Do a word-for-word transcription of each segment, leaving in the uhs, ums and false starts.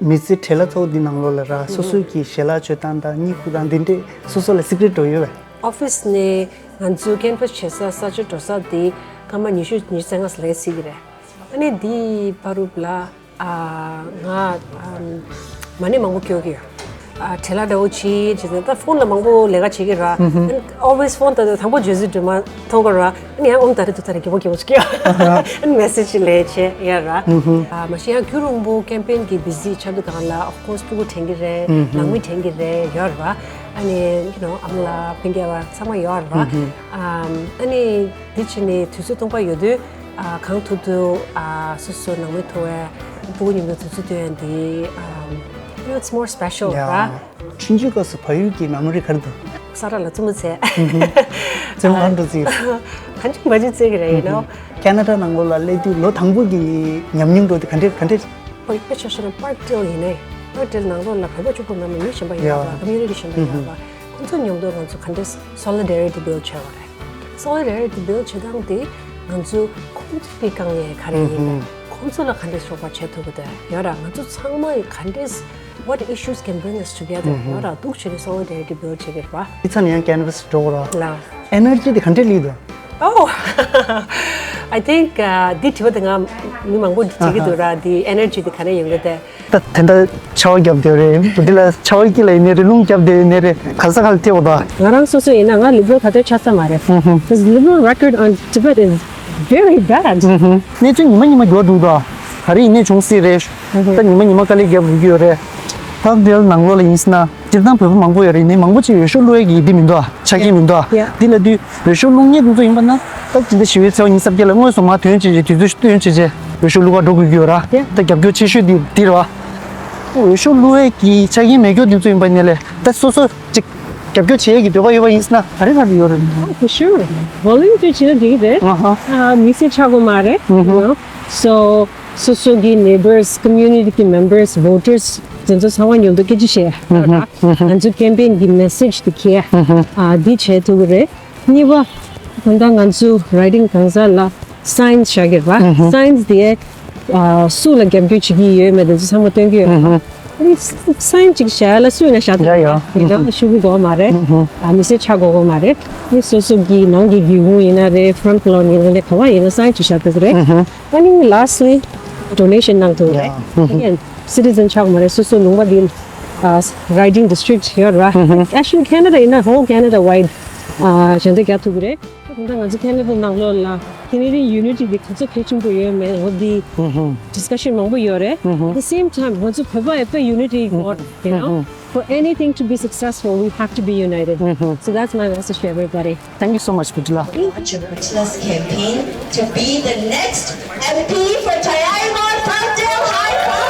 མི་ཚེ་བྲེལ་བ་ཚ་བོ་འདི་ནང་ལོགས་ལ་ར་སོ་སོའི་གི་ཞལ་ལག་མཆོད་སྟངས་དང་གཉིད་ཁུག་སྟངས་འདི་འདྲས་སོ་སོ་ལ་སི་ཀྲེཊ་འདྲ་བོ་ཡོད་པས། ཨོ་ཕི་སི་ནས་ང་ཚོའི་ཀེམ་པས་བྱེད་ས་ས་ཆ་འགྲོ་ས་དེ་སྐར་མ་ཉི་ཤུ་ཉི་ཤུ་རྩ་ལྔ་ཙམ་ལས་སྲིད་ཀྱི་རེད། ཨ་ནི་དེའི་བར་དུ་ལ་ཨ་ང་ཨམ་མ་ཎི་མང་པོ་སྐྱོར་གྱི་ཡོད། ཨ་བྲེལ་བ་འདྲ་བོ་བྱེད་བྱེད་ཙང་ད་ཕོན་ལ་མང་པོ་ལས་ཀ་བྱེད་ཀྱི་ར། ཨ་ནི་ཨོལ་ཝེས་ཕོན་ད་ད་དང་པོ་བརྗོད་ཚིག་འདྲ་མ་མཐོང་གི་ར། ཨ་ནི་ཡང་ཨོམ་ད་རེ་དུ་ད་རེ་རྒྱལ་པོ་རྒྱལ་པོ་ཅིག་ཡ། ཨ་ནི་མེ་སེ་ཇི་ལས་བྱེད་ཡ་ར། ཨ་མ་གཞི་ཡང་རྒྱུན་རིང་པོ་ཀེམ་པེན་གི་བི་ཟི་ཆགས་དུས་སྒང་ལ་ཨོཕ་ཀོ་སི་སྤུ་གུ་དྲན་གྱི་རེད། ནང་མི་དྲན་གྱི་རེད་ཡོད་ར། ཨ་ནི་ཡུ་ནོ་ཨ་མ་ལགས་སྤུན་ཀྱག་པ་ཚང་མ་ཡོད་ར། ཨ་ནི་དེ་བྱས་ནས་དུས་ཚོད་སྟོང་པ་ཡོད་དུས་ཨ་གང་ཐུབ་ཐུབ་ཨ་སོ་སོ་ནང་མི་ཐུག་པའི་སྤུ་གུ་མཉམ་དུ་དུས་ཚོད་སྟོན་ཡ་འདི་ཨ་you know, it's more special ར། ཡ། ཆུང་ཆུང་སྐབས་སུ་བལ་ཡུལ་གྱི་མེ་མོ་རི་ག་རེ་འདུག་ས་ར་ལ་བཙུན་མོ་བཙས། བཙུན་མོ་ག་འདྲ་བཙས། གང་ཅི་མ་ཅི་བཙས་ཀྱི་རེད་ཡིན་ནོ། ཁེ་ན་ཌ་ནང་ལོགས་ལ་སླེབས་དུས་ལོ་དང་པོ་གི་ཉམས་མྱོང་འགྲོ་དུས་ག་འདྲས་ག་འདྲས། ཨོ་དཔེ་ཆ་བཞག་ན་པར་ཊེལ་ཡིན་ནའི་པར་ཊེལ་ནང་ལོགས་ལ་བོད་པ་གཅིག་པོ་མེད་པ་མི་གཞན་པ་ཡོད་པ་ཀོ་མིའུ་ནི་ཊི་གཞན་པ་ཡོད་པ་ཁོང་ཚོ་མཉམ་དུ་ང་ཚོ་ག་འདྲས་སོ་ལི་ཌེ་རི་ཊི་བིལ་ཌི་བྱས་པ་རེད། སོ་ལི་ཌེ་རི་ཊི་བིལ་ཌི་བྱེད་སྟངས་དེ་ང་ཚོ་ཁོང་ཚོ་གི་དཀའ་ངལ་ག་རེ་ཡིན་པ་ཁོང་ཚོ་ལ་ག་འདྲས་རོགས་པ་བྱེད་ཐུབ་ཀྱི་འདུག་ཡོད་ར། ང་ཚོ་ཚང་མ་ག་འདྲས། What issues can bring us together? ཡོད་ར། འདུག་བྱས་ནས་སོ་ལི་ཌེ་རི་ཊི་བིལ་ཌི་བྱེད་ཀྱི་རེད་པ། དེ་ཚ་ནས་ཡང་ཀེན་ཝ་སི་འགྲོ་དགོས་ར། ལ། ཨེ་ནར་ཇི་དེ་ག་འདྲས་སླེབས་འདུག Oh, I think འདི་དྲི་བ་དེ་ང་མི་མང་པོ་དྲི་གི་འདུག་ར། འདི་ཨེ་ནར་ཇི་དེ་ག་ནས་ཡོང་གི་དེ། ད་དེ་འདྲ་ཆར་པ་བརྒྱབ་བསྡད་རེད། འདི་ལ་ཆར་པ་དཀྱིལ་ལ་ཡིན་ནའི་རེད། རླུང་བརྒྱབ་བསྡད་ཡིན་ནའི་རེད། ག་ས་ག་ལ་ཐེབས་པ་དང་། ང་རང་སོ་སོ་ཡིན་ན་ང་ལིབ་རལ་ག་ཚོད་ཆགས་ས་མ་རེད། This liberal record on Tibet is very bad. གནས་ཚུལ་ཉི་མ་ཉི་མ་འགྱུར་བ་འགྲོ་གི་འདུག་ད་ག་རེ་ཡིན་ནའི་བྱུང་སྲིད་རེད། ད་ཉི་མ་ཉི་མ་དཀའ་ལས་རྒྱབ་དགོས་ཀྱི་ཡོད་རེད། ད་འདིར་ནང་ལོགས་ལ་ཡིན་ཟེར་ན་སྤྱིར་བཏང་བོད་པ་མང་པོ་ཡོད་རེད། ཡིན་ནའི་མང་པོ་ཅིག་འོས་ཤོག་བླུག་ཡས་ཀྱི་འདི་མི་འདུག་ཆ་རྐྱེན་མི་འདུག་འདི་ལ་དུས་འོས་ཤོག་བླུག་མཁན་དེ་ཚོ་ཡིན་པ་ན་ད་དེ་འདྲ་ཞི་བའི་ཚེས་པ་ཉི་ཤུ་རྩ་བརྒྱད་ལ་དངོས་སུ་མར་ཐོན་བྱས་བྱས་དུས་ཚོད་བཏོན་བྱས་བྱས་འོས་ཤོག་བླུག་ག་འགྲོ་དགོས་ཀྱི་ཡོད་ར། ད་རྒྱབ་སྐྱོར་ཆེ་ཤོས་འདི་འདི་རེད་བ། འོས་ཤོག་བླུག་ཡས་ཀྱི་ཆ་རྐྱེན་མེད་མཁན་དེ་ཚོ་ཡིན་པ་ཡིན་ནའི་ལས་ད་སོ་སོ་ཅིག་རྒྱབ་སྐྱོར་བྱེད་ཡས་ཀྱི་འདོད་པ་ཡོད་པ་ཡིན་ཟེར་ན་ག་རེ་ག་རེ་ཡོད་རེད། Oh, for sure. Volunteer བྱེད་ན་འགྲིག་གི་རེད། ཨ་ཧ། ཨ་མི་སེར་ཆགས་དགོས་མ་རེད། ཨ་ཧ། So སོ་སོ་གི་neighbors, community གི་members, voters དེ་ཚོ་ཚང་མ་མཉམ་དུ་སྐད་ཆ་བཤད། ཨ་ཧ། ང་ཚོ་ཀེམ་པེན་གི་མེ་སེཇ་དེ་འཁྱེར། ཨ་ཧ། ཨ་འདི་བྱེད་ཐུབ་ཀྱི་རེད། གཉིས་པ། ད་ལྟ་ང་ཚོ་རའི་ཊིང་གང་ཟག་ལ་སའིན་སི་བཞག་གི་རེད་པ། སའིན་སི་དེ་ཨ་སུ་ལ་རྒྱབ་སྐྱོར་བྱེད་ཀྱི་ཡོད་མེད་དེ་ཚོ་ཚང་མ་སྟོན་གྱི་ཡོད་རེད་པ། ཨ་ནི་སའིན་སི་ཅིག་བཞག་ཡ་ལ་སུ་ཡིན་ན་བཞག་ཐུབ་ཡ་ཡ། ཡིན་ན་ཤོག་གུ་དགོས་མ་རེད། ཨ་མི་སེར་ཆགས་དགོས་དགོས་མ་རེད། ཨ་ནི་སོ་སོ་གི་ནང་གི་སྒེའུ་ཁུང་ཡིན་ན་རེད། ཕོན་ཊི་ལོན་ཡིན་ན་རེད། ག་པར་ཡིན་ན་སའིན་སི་ཅིག་བཞག་ཐུབ་ཀྱི་རེད། ཨ་ནི་ལཱསི་ལི་ཌོ་ནེ་ཤན་གནང་ཐུབ་ཀྱི་རེད། ཡ། Again citizen ཆགས་མ་རེད། སོ་སོ་ལུང་པ་འདི་ཨ་རའི་ཊིང་ཌི་སི་ཊིག་ཡོད་རེད་པ། Actually Canada ཡིན་ན་whole Canada wide ཨ་ཞལ་འདེབས་རྒྱག་ཐུབ་ཀྱི་རེད། ད་ལྟ་ང་ཚོ་ཁེ་ན་ཌ་ནང་ལོགས་ལ་Canadian unity འདི་ག་ཚོད་གལ་ཆེན་པོ་ཡོད་མེད་འོ་འདི་ཌི་སི་ཀ་ཤན་མང་པོ་ཡོད་རེད། At the same time ང་ཚོ་བོད་པ་ཨེ་པ་unity དགོས། You know, for anything to be successful, we have to be united. So that's my message to everybody. Thank you so much, Putila. Launch of Putila's campaign to be the next M P for Tayayma Parkdale High Park.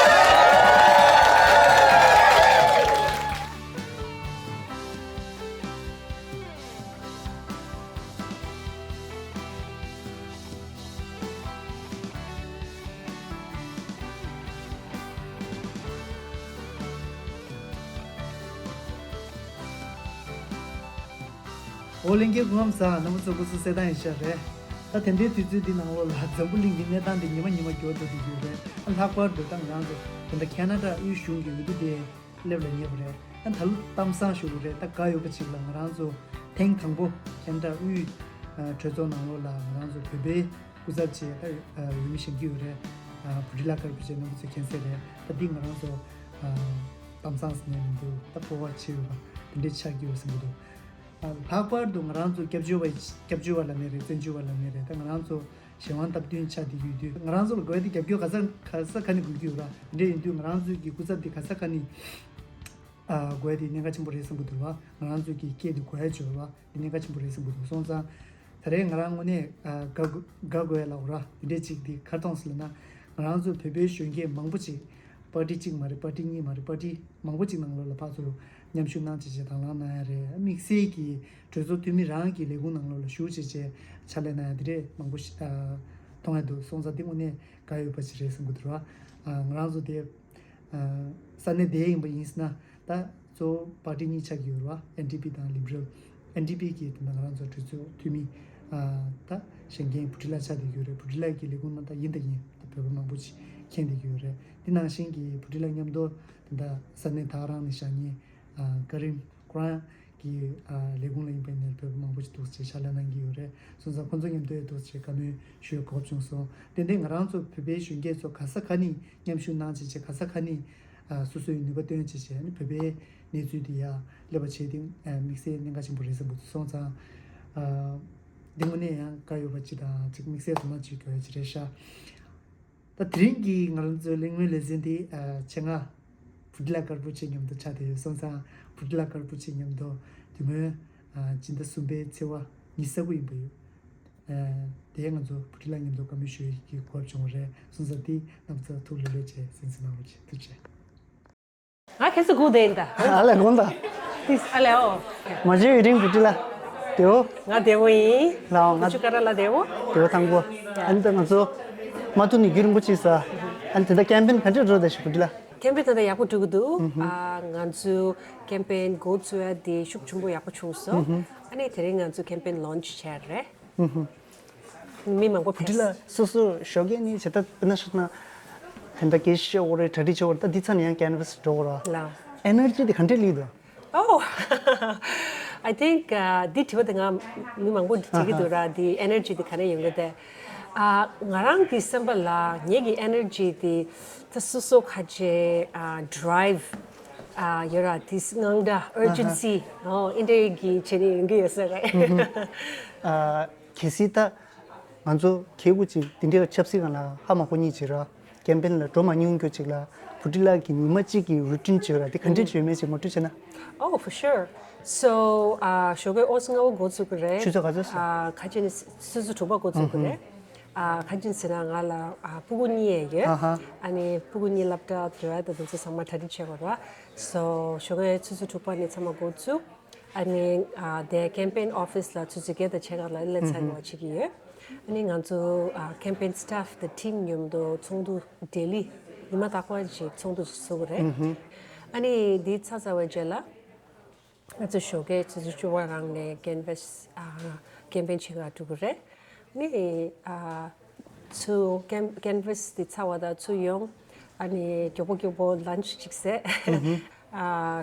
ཨོ་ལྷན་རྒྱས་སྐུ་ཁམས་བཟང་། རྣམ་པ་ཚོ་སྐུ་གཟུགས་གསལ་ཐང་ཡིན་ཤག་རེད། ད་དེ་འདྲའི་དུས་ཚོད་འདི་ནང་ལོགས་ལ་འཛམ་བུ་གླིང་གི་གནས་སྟངས་འདི་ཉི་མ་ཉི་མ་འགྱུར་འགྲོ་བསྡད་ཡོད་རེད། ཨ་ལྷག་པར་དུ་ད་ང་རང་ཚོ་དེ་འདྲ་ཁེ་ན་ཌ་དབུས་གཞུང་གི་འོས་བསྡུ་དེ་སླེབས་ལ་ཉེ་བ་རེད། ཨ་ད་ལོ་གཏམ་བཟང་ཞུ་གི་རེད། ད་དགའ་ཡོད་པ་ཅིག་ལ་ང་རང་ཚོ་ཐེངས་དང་པོ་ཁེ་ན་ཌ་དབུས་གྲོས་ཚོགས་ནང་ལོགས་ལ་ང་རང་ཚོ་བོད་པའི་སྐུ་ཚབ་བྱས་ད་འོས་མི་བཞེངས་ཀྱི་ཡོད་རེད། བྷུ་ཊི་ལ་ཀར་པུ་ཅེ་རྣམ་པ་ཚོས་མཁྱེན་གསལ་རེད། ད་འདི་ང་རང་ཚོ་གཏམ་བཟང་ཟེར་ནས་མི་འདུག་ད་སྤོབས་པ་ཆེ་ཡོད་པ་དེ་འདྲས་ཆགས་ཀྱི་ཡོད་བསམ་གྱི་འདུག་ལྷག་པར་དུ་ང་རང་ཚོ་སྐྱབས་བཅོལ་བ་སྐྱབས་བཅོལ་བ་ལབ་ནའི་རེད། བཙན་བྱོལ་བ་ལབ་ནའི་རེད། ད་ང་རང་ཚོ་གཞན་དབང་སྟབས་བསྟུན་ཆགས་བསྡད་ཀྱི་ཡོད་དུས་ང་རང་ཚོ་ལ་དགོས་ཡ་དེ་རྒྱབ་སྐྱོར་ག་ས་ག་ས་ག་ནས་དགོས་ཀྱི་ཡོད་ར། དེ་འདྲ་ཡིན་དུས་ང་རང་ཚོའི་གི་སྐུ་ཚབ་དེ་ག་ས་ག་ནས་ཨ་དགོས་ཡ་དེ་གནད་འགག་ཆེན་པོ་རེད་བསམ་གྱི་འདུག་བ། ང་རང་ཚོའི་གི་སྐད་དེ་གོ་ཡ་ཅིག་ཡོད་ར། དེ་གནད་འགག་ཆེན་པོ་རེད་བསམ་གྱི་འདུག་སོང་ཙང་ད་རེས་ང་རང་དངོས་གནས་ཨ་དགའ་དགའ་དགོས་ཡ་ལབ་ར། དེ་འདྲ་ཅིག་དེ་ག་རེ་མཐོང་སོང་ལབ་ན་ང་རང་ཚོ་བོད་པའི་གཞོན་སྐྱེས་མང་པོ་ཅིག་པར་ཊི་གཅིག་མ་རེད། པར་ཊི་གཉིས་མ་རེད། པར་ཊི་མང་པོ་ཅིག་ནང་ལོགས་ལ་ཕར་ཚུར་མཉམ་ཞུགས་གནང་བྱས་བྱས་དང་བླངས་གནང་ཡ་རེད། དམིགས་བསལ་གྱི་གྲོས་ཚོགས་འཐུས་མི་རང་གི་ལས་ཁུངས་ནང་ལོགས་ལ་ཞུགས་བྱས་བྱས་ཕྱག་ལས་གནང་ཡ་དེ་འདྲས་མང་པོ་ཞིག་ཨ་མཐོང་ཡ་འདུག་སོང་ཙང་དེ་དངོས་གནས་དགའ་ཡོད་པ་ཞིག་རེད་བསམ་གྱི་འདུག་ར། ཨ་ང་རང་ཚོ་དེ་ཨ་ས་གནས་དེ་ཡིན་པ་ཡིན་ཟེར་ན་ད་གཙོ་བོ་པར་ཊི་གཉིས་ཆགས་ཀྱི་ཡོད་རེད་བ། ཨེན་ཌི་པི་དང་ལིབ་རལ། ཨེན་ཌི་པི་གི་དེ་ནང་ང་རང་ཚོ་གྲོས་ཚོགས་འཐུས་མི་ཨ་ད་བཞེངས་མཁན་བྷུ་ཊི་ལ་ཆགས་བསྡད་ཀྱི་ཡོད་རེད། བྷུ་ཊི་ལ་གི་ལས་ཁུངས་ནང་ད་ཡིན་ད་ཡིན་ད་བོད་པ་མང་པོ་ཅིག་ མཁྱེན་བསྡད་ཀྱི་ཡོད་རེད། དེ་ནང་བཞིན་གྱི་བྷུ་ཊི་ལགས་མཉམ་དུ་དེ་འདྲ་ས་གནས་ད་ག་རང་ནས་བཞག་མཁན་ཀ་རིམ་ཁོ་རང་གི་ལས་ཁུངས་ལ་ཡིན་པ་ཡིན་ནའི་བོད་པ་མང་པོ་ཞིག་འདུག་ཅེས་ཕྱག་ལས་གནང་གི་ཡོད་རེད། སོང་ཙང་ཁོང་ཚོ་མཉམ་དུ་ཡང་འདུག་ཅེས་བཀའ་མོལ་ཞུ་གོ་སྐབས་བྱུང་སོང་། ཏན་ཏན་ང་རང་ཚོ་བོད་པའི་གཞོན་སྐྱེས་ཚོ་ག་ས་ག་ནས་མཉམ་ཞུགས་གནང་བྱས་བྱས་ག་ས་ག་ནས་སོ་སོའི་ནུས་པ་བཏོན་བྱས་བྱས་ནི་བོད་པའི་གནས་ཚུལ་འདི་ཡར་སླེབས་པ་བྱས་ཏེ་དམིགས་བསལ་གནད་འགག་ཆེན་པོ་རེད་བསམ་གྱི་འདུག་སོང་ཙང་། འདི་དངོས་གནས་ཡང་བཀའ་ཡོད་པ་ཅིག་དང་ཅིག་དམིགས་བསལ་དུ་མ་ཅིག་དགོས་ཡ་ཅིག་རེད་ཤག་ད་དེ་རིང་གི་ང་རང་ཚོའི་གླེང་མོལ་ལེ་ཚན་དེ་ཆེད་མངགས་བྷུ་ཊི་ལ་ཀར་པོ་ཆེ་མཉམ་དུ་ཆགས་བསྡད་ཡོད་སོང་ཙང་བྷུ་ཊི་ལ་ཀར་པོ་ཆེ་མཉམ་དུ་དེ་སྔོན་སྤྱི་ཟླ་གསུམ་པའི་ཚེས་པ་ཉི་ཤུ་རྩ་དགུ་ཡིན་པ་ཡོད། དེ་ང་ཚོ་བྷུ་ཊི་ལ་མཉམ་དུ་བཀའ་མོལ་ཞུ་ཡི་གི་གོ་སྐབས་བྱུང་བ་རེད་སོང་ཙང་དེ་རྣམ་པ་ཚོ་ཐུགས་ལ་ལོས་བྱས་གསན་གཟིགས་གནང་རོགས་བྱེད། ཐུགས་རྗེ་ཆེ། ང་ཁྱེད་ཚོ་སྒུག་བསྡད་ཡིན་ད། ཨ་ལས་དགོངས་དག་ཨ་ལས་ཨོ། མ་བརྗེད་ཡུན་རིང་བུ་ཁྲིད་ལ། དེའོ། ང་བདེ་པོ་ཡིན། ལའོ་ང་། ཁྱོད་ཀ་ར་ལ་བདེ་པོ། དེའོ་ཐང་པོ། ཨ་ནི་ད་ང་ཚོ། མ་ཐུག་ནི་རྒྱུན་རིང་པོ་ཅིག་ས། ཨ་ནི་དེ་འདྲ་ཀེམ་པེན་ག་འདྲ་འགྲོ་བསྡད་ཤག་བུ་ཁྲིད་ལ། ཀེམ་པེན་ད་ལྟ་ཡག་པོ་འགྲོ་གི་འདུག་ཨ་ང་ཚོ་ཀེམ་པེན་འགོ་བཙུགས་ཡ་དེ་ཤུགས་ཆེན་པོ་ཡག་པོ་བྱུང་སོང་། ཨ་ནི་དེ་རིང་ང་ཚོ་ཀེམ་པེན་ལོན་ཆི་བྱས་རེད། མི་མང་པོ་ཕེབས། བུ་ཁྲིད་ལ་སོ་སོ་ཞོགས་ཀས་ནི་བྱེད་ཐབས་དཔེར་ན་ཤོད་ན། དེ་འདྲ་སྐད་ཆ་བཤད་འོ་རེད་གྲ་སྒྲིག་བྱེད་འོ་རེད་ད་འདི་ཚ་ནས་ཡང་ཀེན་ཝས་འགྲོ་འོ་ར། ལ། ཨེ་ནར་ཇི་དེ་ག་འདྲས་སླེབས་འདུག་ཨོ། I think འདི་དྲི་བ་དེ་ང་མི་མང་པོ་དྲི་གི་འདུག་ར་འདི་ཨེ་ནར་ཇི་དེ་ག་ནས་ཡོང་གི་དེ། ང་རང་གི་བསམ་པ་ལ་ངེད་ཀྱི་ཨེ་ནར་ཇི་དེ་ད་སོ་སོ་ཁ་ཆེ་ཌ་རའིབ་ཡོད་ར་དེ་དངངས་སྐྲག urgency ཨོ་ཨིན་འདྲས་ཀྱི་བྱས་ནས་ཡོང་གི་ཡོད་ས་རེད། གལ་སྲིད་ད། ང་ཚོ་ཁྱེད་ཀུ་ཅིག་དེ་འདྲའི་ཆབ་སྲིད་སྒང་ལ་ཧ་མ་གོ་ཉིད་ཅིག་ར་ཀེམ་པེན་ལ་འགྲོ་མ་མྱོང་རྒྱུ་ཅིག་ལ་བུ་ཁྲིད་ལགས་ཀྱི་ཉི་མ་གཅིག་གི་རུ་ཊིན་ཅིག་ཡོད་ར་དེ་ག་འདྲས་ཅིག་ཡོད་མེད་ཅིག་ངོ་སྤྲོད་བྱས་ན། Oh, for sure. So, ཞོགས་ཀའི་ཨོ་ཙི་ལྔ་པོ་འགོ་ཚུགས་ཀྱི་རེད། ཆུ་ཚོད་ག་ཚོད་སོང་། ཁ་ཅིག་ནི་སོ་སོ་དྲུག་པ་འགོ་ཚུགས་ཀྱི་རེད། ཁ་ཅིག་ཟེར་ན་ང་ལ་སྤུ་གུ་གཉིས་ཡོད། ཨ་ནི་སྤུ་གུ་གཉིས་སློབ་གྲྭ་འགྲོ་ཡ་ད་དེ་ཚོ་ཚང་མ་གྲ་སྒྲིག་བྱེད་དགོས་ར། So, ཞོགས་ཀའི་ཆུ་ཚོད་དྲུག་པ་ནས་ཚང་མ་འགོ་ཚུགས། ཨ་ནི་དེ་ཀེམ་པེན་ཨོ་ཕིས་ལ་ཆུ་ཚོད་བརྒྱད་དང་ཕྱེད་ཀ་ལ་སླེབས་ཚར་བ་བྱེད་ཀྱི་ཡོད། ཨ་ནི་ང་ཚོ་ཀེམ་པེན་སི་ཊཕ་དང་ཊིམ་མཉམ་དུ་ཚོགས་འདུ་ཌེ་ལི་ཉི་མ་རྟག་པར་ཅིག་ཚོགས་འདུ་ཚོགས་ཀྱི་རེད། ཨ་ནི་དེ་ཚར་ཚར་བའི་རྗེས་ལ་ང་ཚོ་ཞོགས་ཀའི་ཆུ་ཚོད་བཅུ་པ་རང་ནས་ཀེན་ཝས་ཀེམ་པེན་ཆེད་མངགས་འགྲོ་གི་རེད། ནི་ཚུར་ཀེམ་ཀེན་ཝས་དེ་ཚར་བ་དང་ཚུར་ཡོང་། ཨ་ནི་མགྱོགས་པོ་མགྱོགས་པོ་ལན་ཆི་ཅིག་བཟས།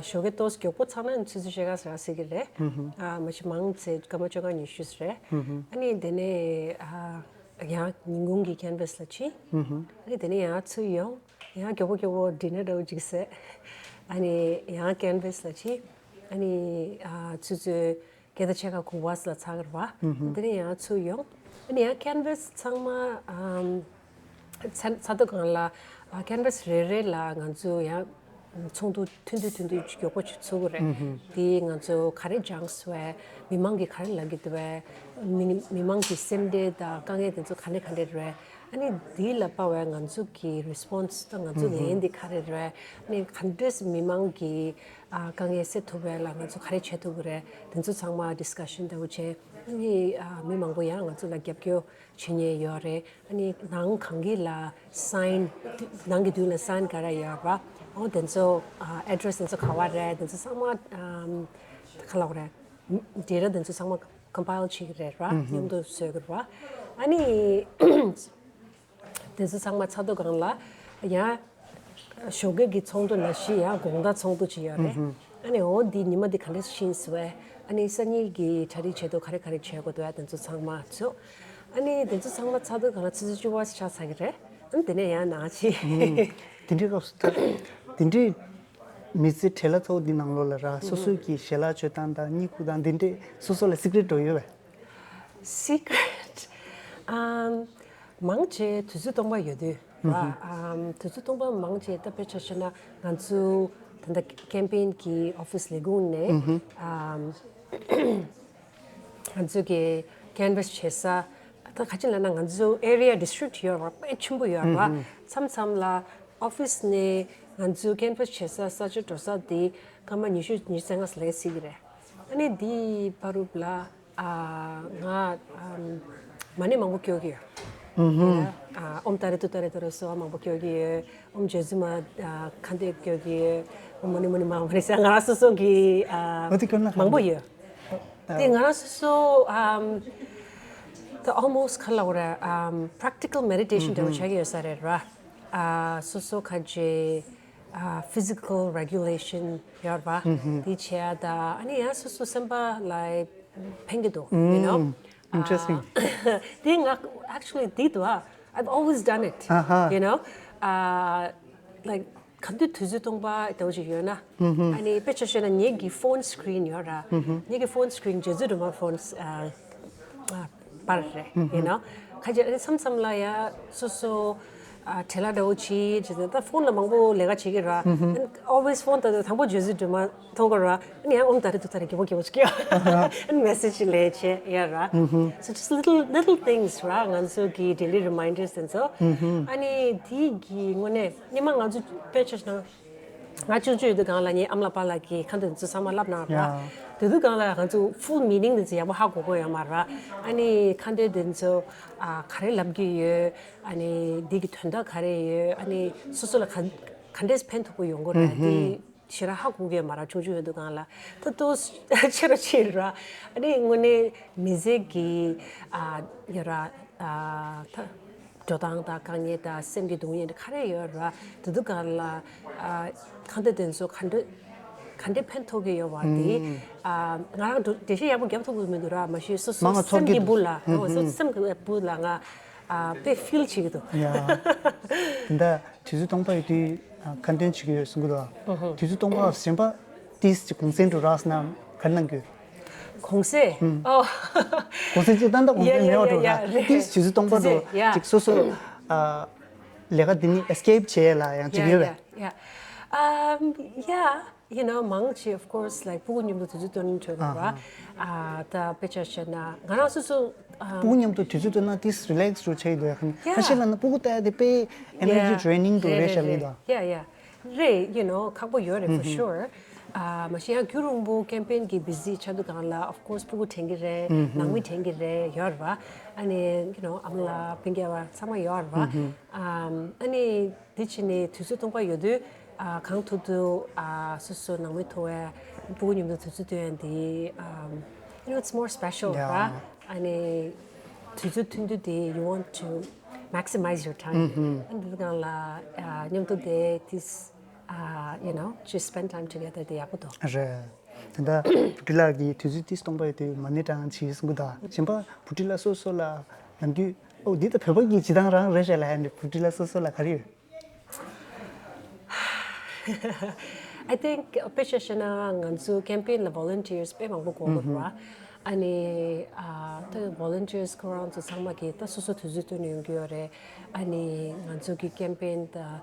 ཞོགས་ཀའི་ཏོག་ཙམ་མགྱོགས་པོ་ཚར་ན་ཆུ་ཚོད་ཕྱེད་ཀ་ཟེར་ཟེར་གི་རེད། མ་གཞི་མང་ཚེ་སྐར་མ་བཅོ་ལྔ་ཉི་ཤུ་རེད། ཨ་ནི་དེ་ནས་ཡང་ཉིན་གུང་གི་ཀེན་ཝས་ལ་ཕྱིན། ཨ་ནི་དེ་ནས་ཡང་ཚུར་ཡོང་། ཡང་མགྱོགས་པོ་མགྱོགས་པོ་ཌི་ནར་འདྲ་བོ་ཅིག་བཟས། ཨ་ནི་ཡང་ཀེན་ཝས་ལ་ཕྱིན། ཨ་ནི་ཆུ་ཚོད་སྐད་བརྡ་ཆེ་ཁ་གུ་བ་སི་ལ་ཚགས་ར་བ། དེ་ནས་ཡང་ཚུར་ཡོང་། ཨ་ནི་ཡང་ཀེན་ཝས་ཚང་མ་ཚ་ཚ་དོ་གང་ལ་ཀེན་ཝས་རེ་རེ་ལ་ང་ཚོ་ཡང་ཚོགས་འདུ་ཐུང་ཐུང་ཐུང་ཐུང་ཅིག་མགྱོགས་པོ་ཅིག་ཚུགས་རེད། དེ་ང་ཚོ་ག་རེ་སྦྱངས་སོ་བས་མི་མང་གིས་ག་རེ་ལབ་ཀྱི་འདུག་བས་མི་མི་མང་གི་སེམས་ཁྲལ་དང་དཀའ་ངལ་དེ་ཚོ་ག་ནས་ག་འདྲས་རེད། ཨ་ནི་དེ་ལ་དཔག་པའི་ང་ཚོ་གི་རེ་སི་པོན་སི་དང་ང་ཚོ་ལན་དེ་ག་རེ་རེད། ཨ་ནི་ག་འདྲས་མི་མང་གི་དཀའ་ངལ་སེལ་ཐུབ་པའི་ལ་ང་ཚོ་ག་རེ་བྱེད་ཐུབ་ཀྱི་རེད། དེ་ཚོ་ཚང་མ་ཌི་སི་ཀ་ཤན་འདྲ་བོ་བྱས། ཨ་ནི་མི་མང་པོ་ཡང་ང་ཚོ་ལ་རྒྱབ་སྐྱོར་བྱེད་མཁན་ཡོད་རེད། ཨ་ནི་ནང་གང་གི་ལ་སའིན་ནང་གི་མདུན་ལ་སའིན་ག་རེ་ཡོད་པ། ཨོ་དེ་ཚོ་ཨ་ཨེ་ཌི་རེ་སི་དེ་ཚོ་ག་བ་རེད། དེ་ཚོ་ཚང་མ་ཨམ་ག་ལབ་དགོས་རེད། ཌེ་ཊ་དེ་ཚོ་ཚང་མ་ཀམ་པའིལ་བྱེད་ཀྱི་རེད་ར། མཉམ་དུ་བཟོས་ཀྱི་རེད་བ། ཨ་ནི་དེ་ཚོ་ཚང་མ་ཚར་དུས་སྒང་ལ་ཡང་ཞོགས་ཀས་ཀྱི་ཚོགས་འདུ་ནང་བཞིན་ཡང་དགོང་དག་ཚོགས་འདུ་ཅིག་ཡོད་རེད། ཨ་ནི་འོ་འདི་ཉི་མ་འདི་ག་འདྲས་ཕྱིན་སོང་བས། ཨ་ནི་སང་ཉིན་གྱི་གྲ་སྒྲིག་བྱེད་དུས་ག་རེ་ག་རེ་བྱེད་དགོས་འདུག་ཨ་དེ་ཚོ་ཚང་མ་ཚོ། ཨ་ནི་དེ་ཚོ་ཚང་མ་ཚར་དུས་སྒང་ལ་ཆུ་ཚོད་བཅུ་པ་ཆགས་ཚར་གྱི་རེད། ཨ་ནི་དེ་ནས་ཡང་ནང་ཕྱིན། དེ་འདྲའི་སྐབས་སུ་ད་དེ་འདྲའི་མི་ཚེ་བྲེལ་བ་ཚ་པོ་འདི་ནང་ལོགས་ལ་ར་སོ་སོའི་གི་ཞལ་ལག་མཆོད་སྟངས་དང་གཉིད་ཁུག་སྟངས་འདི་འདྲའི་སོ་སོ་ལ་སི་ཀི་རེཊ་འདྲ་བོ་ཡོད་པས། སི་ཀི་རེཊ་ཨམ་མང་ཆེ་དུས་ཚོད་སྟོང་པ་ཡོད་དུས་ར། ཨམ་དུས་ཚོད་སྟོང་པ་མང་ཆེ་ད་དཔེ་ཆ་བཤད་ན་ང་ཚོ་ད་ལྟ་ཀེམ་པེན་གྱི་ཨོ་ཕིས་ལས་ཁུངས་ནས་ཨམ་ང་ཚོ་གི་ཀེན་ཝས་བྱེད་ས་ད་ག་ཅི་ལབ་ན་ང་ཚོ་ཨེ་རི་ཡ་ཌི་སི་ཊི་རིཀ་ཡོད་ར། དཔེ་ཆེན་པོ་ཡོད་ར། མཚམས་མཚམས་ལ་ཨོ་ཕིས་ནས་ང་ཚོ་ཀེན་ཝས་བྱེད་ས་ས་ཆ་འགྲོ་ས་དེ་སྐར་མ་ཉི་ཤུ་ཉི་ཤུ་རྩ་ལྔ་ལས་སྲིད་ཀྱི་རེད། ཨ་ནི་དེའི་བར་དུ་ལ་ཨ་ང་ཨམ་མ་ཎི་མང་པོ་སྐྱོར་གྱི་ཡོད། ཨ་ཨོཾ་ཏཱ་རེ་ཏུཏྟཱ་རེ་ཏཱ་རེ་སྭཱ་ཧཱ་མང་པོ་སྐྱོར་གྱི་ཡོད། ཨོཾ་ཇོ་ཛི་མ་ཨ་ཁ་འདོན་སྐྱོར་གྱི་ཡོད། ཨོཾ་མུ་ནི་མུ་ནི་མ་ཧཱ་མུ་ནི་ཟེར་ང་རང་སོ་སོ་གི་ཨ་འོ་དེ་སྐྱོར་ན་མང་པོ་ཡོད། དེ་ང་རང་སོ་སོ་ཨམ་ད་ཨོལ་མོ་སི་ཊི་ག་ལབ་དགོས་རེད། ཨམ་པྲེག་ཊི་ཀལ་མེ་ཌི་ཊེ་ཤན་འདྲ་བོ་བྱེད་ཀྱི་ཡོད་ས་རེད་ར། ཨ་སོ་སོ་ཁ་ཅིག་ཨ་physical regulation ཡོད་པ་དེ་བྱས་ད་ཨ་ནི་ཡང་སོ་སོ་སེམས་པ་ལ་ཕན་གི་འདུག you know Interesting. དེ་ང་actually དེ་དུ་ཨ། I've always done it. ཨ་ཧ། you know ཨ་like ག་དུས་དུས་ཚོད་སྟོང་པ་དེ་འདྲ་ཅིག་ཡོད་ན། ཨ་ནི་དཔེ་ཆ་བཤད་ན་ངེད་ཀྱི་phone screen ཡོད་ར། ངེད་ཀྱི་phone screen རྗེ་བཙུན་སྒྲོལ་མ་phone ཨ་ཨ་པར་རེད། you know ཁ་ཅིག་ཨ་ནི་མཚམས་མཚམས་ལ་ཡ་སོ་སོ་ཨ་བྲེལ་བ་འདྲ་བོ་བྱེད་ཅེས་ད་phone ལ་མང་པོ་ལས་ཀ་བྱེད་ཀྱི་ར། ཨ་ནི་always phone ལྟ་དུས་དང་པོ་རྗེ་བཙུན་སྒྲོལ་མ་མཐོང་གི་ར། ཨ་ནི་ཡང་ཨོཾ་ཏཱ་རེ་ཏུཏྟཱ་རེ་རྒྱལ་པོ་རྒྱལ་པོ་ཅིག་ཡ། ཨ་ནི་message ལས་བྱེད་ཡ་ར། so just little little things ར་ང་ཚོ་གི་daily reminders དེ་ཚོ། ཨ་ནི་དེ་གི་དངོས་གནས་སྔོན་མ་ང་ཚོ་དཔེ་ཆ་བཞག་ན། ང་ཆུང་ཆུང་ཡོད་དུས་སྒང་ལ་ངའི་ཨ་མ་ལགས་པ་ལགས་ཀྱིས་ཁ་འདོན་ཚོ་ཚང་མ་ལབ་གནང་ར། དེ་དུས་སྒང་ལ་ང་ཚོ་full meaning དེ་ཚོ་ཡག་པོ་ཧ་གོ་གོ་ཡོད་མ་ར། ཨ་ནི་ཁ་འདོན་དེ་ཚོ་ཨ་ག་རེ་ལབ་ཀྱི་ཡོད། ཨ་ནི་འདི་གི་དོན་དག་ག་རེ་ཡོད། ཨ་ནི་སོ་སོ་ལ་ག་ག་འདྲས་ཕན་ཐོགས་པོ་ཡོང་གོ་ར་དེ་ཞེ་དྲག་ཧ་གོ་གི་ཡོད་མ་ར་ཆུང་ཆུང་ཡོད་དུས་སྒང་ལ། ད་ལྟོ་ཆེ་རུ་ཕྱིན་ར། ཨ་ནི་དངོས་གནས་མི་ཚེ་གི་ཨ་ཡོད་ར་ཨ་ད། འགྲོ་སྟངས་དང་དཀའ་ངལ་དང་སེམས་ཀྱི་སྡུག་བསྔལ་ག་རེ་ཡོད་ར། དེ་དུས་སྒང་ལ་ཨ་ཁ་འདོན་དེ་ཚོ་ག་འདྲ་ག་འདྲ་ཕན་ཐོགས་ཀྱི་ཡོད་པ་དེ་ཨ་ང་རང་འགྲེལ་བཤད་ཡག་པོ་རྒྱབ་ཐུབ་ཀྱི་མི་འདུག་ར། མ་གཞི་སོ་སོ་མང་ཚོགས་སེམས་ཀྱི་ཀྱི་སྦུག་ལ་ཨོ་སོ་སེམས་ཀྱི་སྦུག་ལ་ང་ཨ་དཔེ་feel བྱེད་ཀྱི་འདུག་ཡ། དེ་འདྲ་དུས་ཚོད་སྟོང་པ་ཡོད་དུས་ཨ་ཁ་འདོན་བྱེད་ཀྱི་ཡོད་གསུང་གི་འདུག་དུས་ཚོད་སྟོང་པ་གཞན་པ་ཏིས་ཀྱི་གུང་སེང་འགྲོ་རག་སོང་ན་ག་རེ་གནང་གི་ཡོད། གུང་སེང་། ཨོ། གུང་སེང་ཅིག་ཏན་ཏན་གུང་སེང་མེད་པ་འགྲོ་ར། ཏིས་དུས་ཚོད་སྟོང་པ་འགྲོ་ཅིག་སོ་སོ་ཨ་ལས་ཀ་འདི་ནི་escape བྱེད་ཡས་ལ་ཡང་བྱེད་ཀྱི་ཡོད་པས། Yeah, yeah, yeah. Um, yeah, you know, མང་ཆེ་of course, like, སྤུ་གུ་མཉམ་དུ་དུས་ཚོད་སྟོན་ནི་འདྲ་བོ་ར། ཨ་ད་དཔེ་ཆ་བཤད་ན་ང་རང་སོ་སོ་ཨ་སྤུ་གུ་མཉམ་དུ་དུས་ཚོད་སྟོན་ན་ཏིས་relax རུ་ཆགས་ཀྱི་འདུག་ཡ། ཁ་ཤས་ལ་ན་སྤུ་གུ་ལྟ་ཡ་དེ་དཔེ་energy draining དུ་རེད་བཤད་ལེ་འདུག Yeah, yeah. རེད། you know, ཁག་པོ་ཡོད་རེད་for sure. ཨ་མ་གཞི་ཡང་རྒྱུན་རིང་པོ་campaign གི་busy ཆགས་དུས་སྒང་ལ་of course སྤུ་གུ་དྲན་གྱི་རེད། ནང་མི་དྲན་གྱི་རེད་ཡོད་རེད་བ། ཨ་ནི་you know ཨ་མ་ལགས་སྤུན་ཀྱག་པ་ཚང་མ་ཡོད་རེད་བ། ཨ་ནི་དེ་བྱས་ནས་དུས་ཚོད་སྟོང་པ་ཡོད་དུས་ཨ་གང་ཐུབ་ཐུབ་ཨ་སོ་སོ་ནང་མི་ཐུག་པའི་སྤུ་གུ་མཉམ་དུ་དུས་ཚོད་སྟོན་ཡ་འདི་ཨ་you know it's more special རེད་བ། ཨ་ནི་དུས་ཚོད་ཐུང་ཐུང་དེ you want to maximize your time. ཨ་ནི་དེ་སྒང་ལ་ཨ་མཉམ་དུ་བསྡད་དེ། ཨ་you know, just spend time together དེ་ཡག་པོ་འདུག་རེད། ད་ལྟ་བུ་ཁྲིད་ལགས་ཀྱིས་དུས་ཚོད་ཏིས་སྟོང་པ་ཡོད་དུས་མ་ཎི་བགྲང་བྱས་གསུང་གི་འདུག་གཞན་པ་བུ་ཁྲིད་ལགས་སོ་སོ་ལ་ནམ་རྒྱུན་ཨོ་འདི་ད་བོད་པ་གི་བྱེད་སྟངས་རང་རེད་ཤག་ལབ་ཡ་འདི་བུ་ཁྲིད་ལགས་སོ་སོ་ལ་ག་རེ་ཡོད། I think དཔེ་ཆ་བཤད་ན་ང་ཚོ་campaign ལ་volunteers དཔེ་མང་པོ་དགོས་ཀྱི་རེད་བ། ཨ་ནི་ཨ་ད་volunteers ཁོ་རང་ཚོ་ཚང་མ་གིས་ད་སོ་སོ་དུས་ཚོད་བཏོན་ནས་ཡོང་གི་ཡོད་རེད། ཨ་ནི་ང་ཚོ་གི་campaign དང་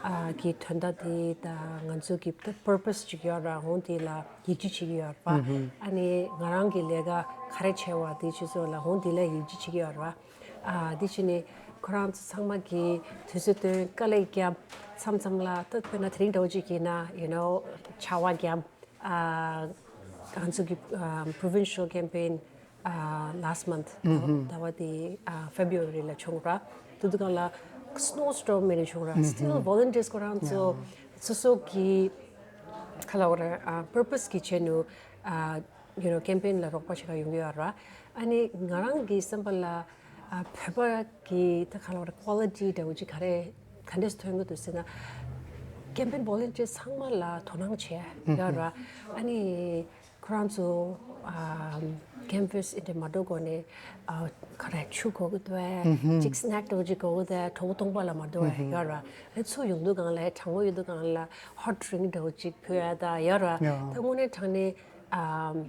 ཨ་གི་དོན་དག་དེ་དང་ང་ཚོ་གི་ད་purpose ཅིག་ཡོད་ར། འོང་དེ་ལ་ཡིད་ཆེས་བྱེད་ཀྱི་ཡོད་རེད་པ། ཨ་ནི་ང་རང་གི་ལས་ཀ་ག་རེ་བྱས་པ་དེ་ཆུ་ཚོད་ལ་འོང་དེ་ལ་ཡིད་ཆེས་བྱེད་ཀྱི་ཡོད་རེད་པ། ཨ་དེ་བྱས་ནས་ཁོ་རང་ཚོ་ཚང་མ་གིས་དུས་ཚོད་བཏོན་དཀའ་ལས་བརྒྱབ། མཚམས་མཚམས་ལ་ད་དཔེར་ན་དེ་རིང་འདྲ་བོ་ཅིག་ཡིན་ན་you know བྱ་བ་བརྒྱབ། ཨ་ང་ཚོ་གི་ཨ་provincial campaign ཨ་last month ཟླ་བ་དེ་ཨ་February ལ་བྱུང་ར། དེ་དུས་སྒང་ལ་snowstorm མེད་ནས་བྱུང་ར། Still volunteers ཁོ་རང་ཚོ་སོ་སོ་གི་ག་ལབ་དགོས་རེད། ཨ་purpose གི་ཆེད་དུ་ཨ་you know campaign ལ་རོགས་པ་བྱེད་ག་ཡོང་གི་ཡོད་ར། ཨ་ནི་ང་རང་གི་བསམ་པ་ལ་ཨ་བོད་པ་གི་ད་ག་ལབ་དགོས་རེད། quality འདྲ་བོ་ཅིག་ག་རེ་ག་འདྲས་ཐོན་གི་འདུག་ཟེར་ན། campaign volunteers ཚང་མ་ལ་དོ་སྣང་བྱས་ཡོད་ར། ཨ་ནི་ཁོ་རང་ཚོ་ཨ་campaign འདྲ་མ་འགྲོ་གོང་ནས་ཨ་ག་རེ་ཆུ་དགོས་ཀྱི་འདུག་གས། ཅིག་snack འདྲ་བོ་ཅིག་དགོས་ཀྱི་འདུག་གས། གྲོགས་པོ་སྟོང་པ་ལ་མ་འགྲོ་བས་ཡོད་ར། ཨ་ཚུར་ཡོང་དུས་སྒང་ལ་གྲང་མོ་ཡོད་དུས་སྒང་ལ་hot drink འདྲ་བོ་ཅིག་ཕུལ་ཡ་ད་ཡོད་ར། ད་དངོས་གནས་དྲང་གནས་ཨ་ད་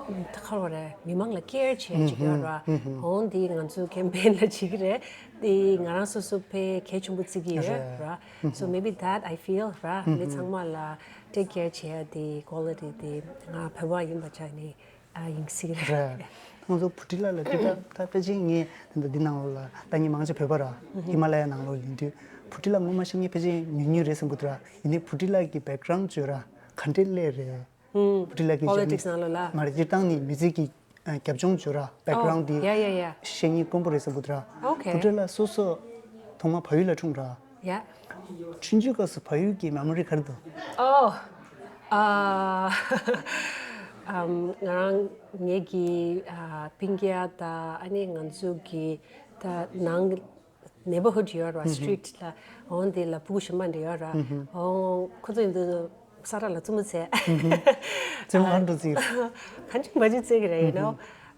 ག་ལབ་དགོས་རེད། མི་མང་ལ་care བྱེད་ཅིག་ཡོད་ར། འོང་འདི་ང་ཚོ་campaign ལ་བྱེད་ཀྱི་རེད། འདི་ང་རང་སོ་སོ་དཔེ་གལ་ཆེན་པོ་བརྩི་གི་ཡོད་ར། So maybe that I feel ར། མི་ཚང་མ་ལ་take care བྱེད་ཡ་འདི་quality འདི་ང་བོད་པ་ཡིན་པ་ཆ་ནས་ཨ་ཡིན་སྲིད་རེད། རེད། ང་ཚོ་བུ་ཁྲིད་ལགས་ལ་དེ་ད་ད་ཕལ་ཆེར་ངས་ད་འདི་ནང་ལོགས་ལ་ལྟ་མཁན་མང་ཆེ་བོད་པ་ར། ཧི་མ་ལ་ཡ་ནང་ལོགས་ཡིན་དུས་བུ་ཁྲིད་ལགས་ངོ་མ་ཤེས་མཁན་ཕལ་ཆེར་ཉུང་ཉུང་རེད་བསམ་གི་འདུག་ར། ཡིན་ནའི་བུ་ཁྲིད་ལགས་ཀྱི་background བརྗོད་ར་ག་འདྲས་སླེབས་རེད། བུ་ཁྲིད་ལགས་ཀྱི་politics ནང་ལོགས་ལ། མ་རེད། སྤྱིར་བཏང་ནི་མི་ཚེ་གི་རྒྱབ་ལྗོངས་བརྗོད་ར། background འདི་yeah, yeah, yeah. ཤེས་མཁན་དཀོན་པོ་རེད་བསམ་གི་འདུག་ར། Okay. བུ་ཁྲིད་ལགས་སོ་སོ་ཐོག་མ་བལ་ཡུལ་ལ་འཁྲུངས་ར། Yeah. ཆུང་ཆུང་སྐབས་སུ་བལ་ཡུལ་གྱི་memory ག་རེ་འདུག་ཨོ། ཨ་ཨམ་ང་རང་ངེད་ཀྱི་ཨ་སྤུན་ཀྱག་དང་ཨ་ནི་ང་ཚོ་གི་ད་ནང་ neighborhood ཡོད་ར། street ལ་འོང་དེ་ལ་ཕྲུ་གུ་གཞན་པ་འདྲ་ཡོད་ར། འོང་ཁོ་ཚོ་ཡིན་དུས་ས་ར་ལ་བཙུན་མོ་བཙལ། བཙུན་མོ་ཨ་འགྲོ་རྩིས། གང་ཅི་མ་ཅི་བཙལ་གི་རེད། you know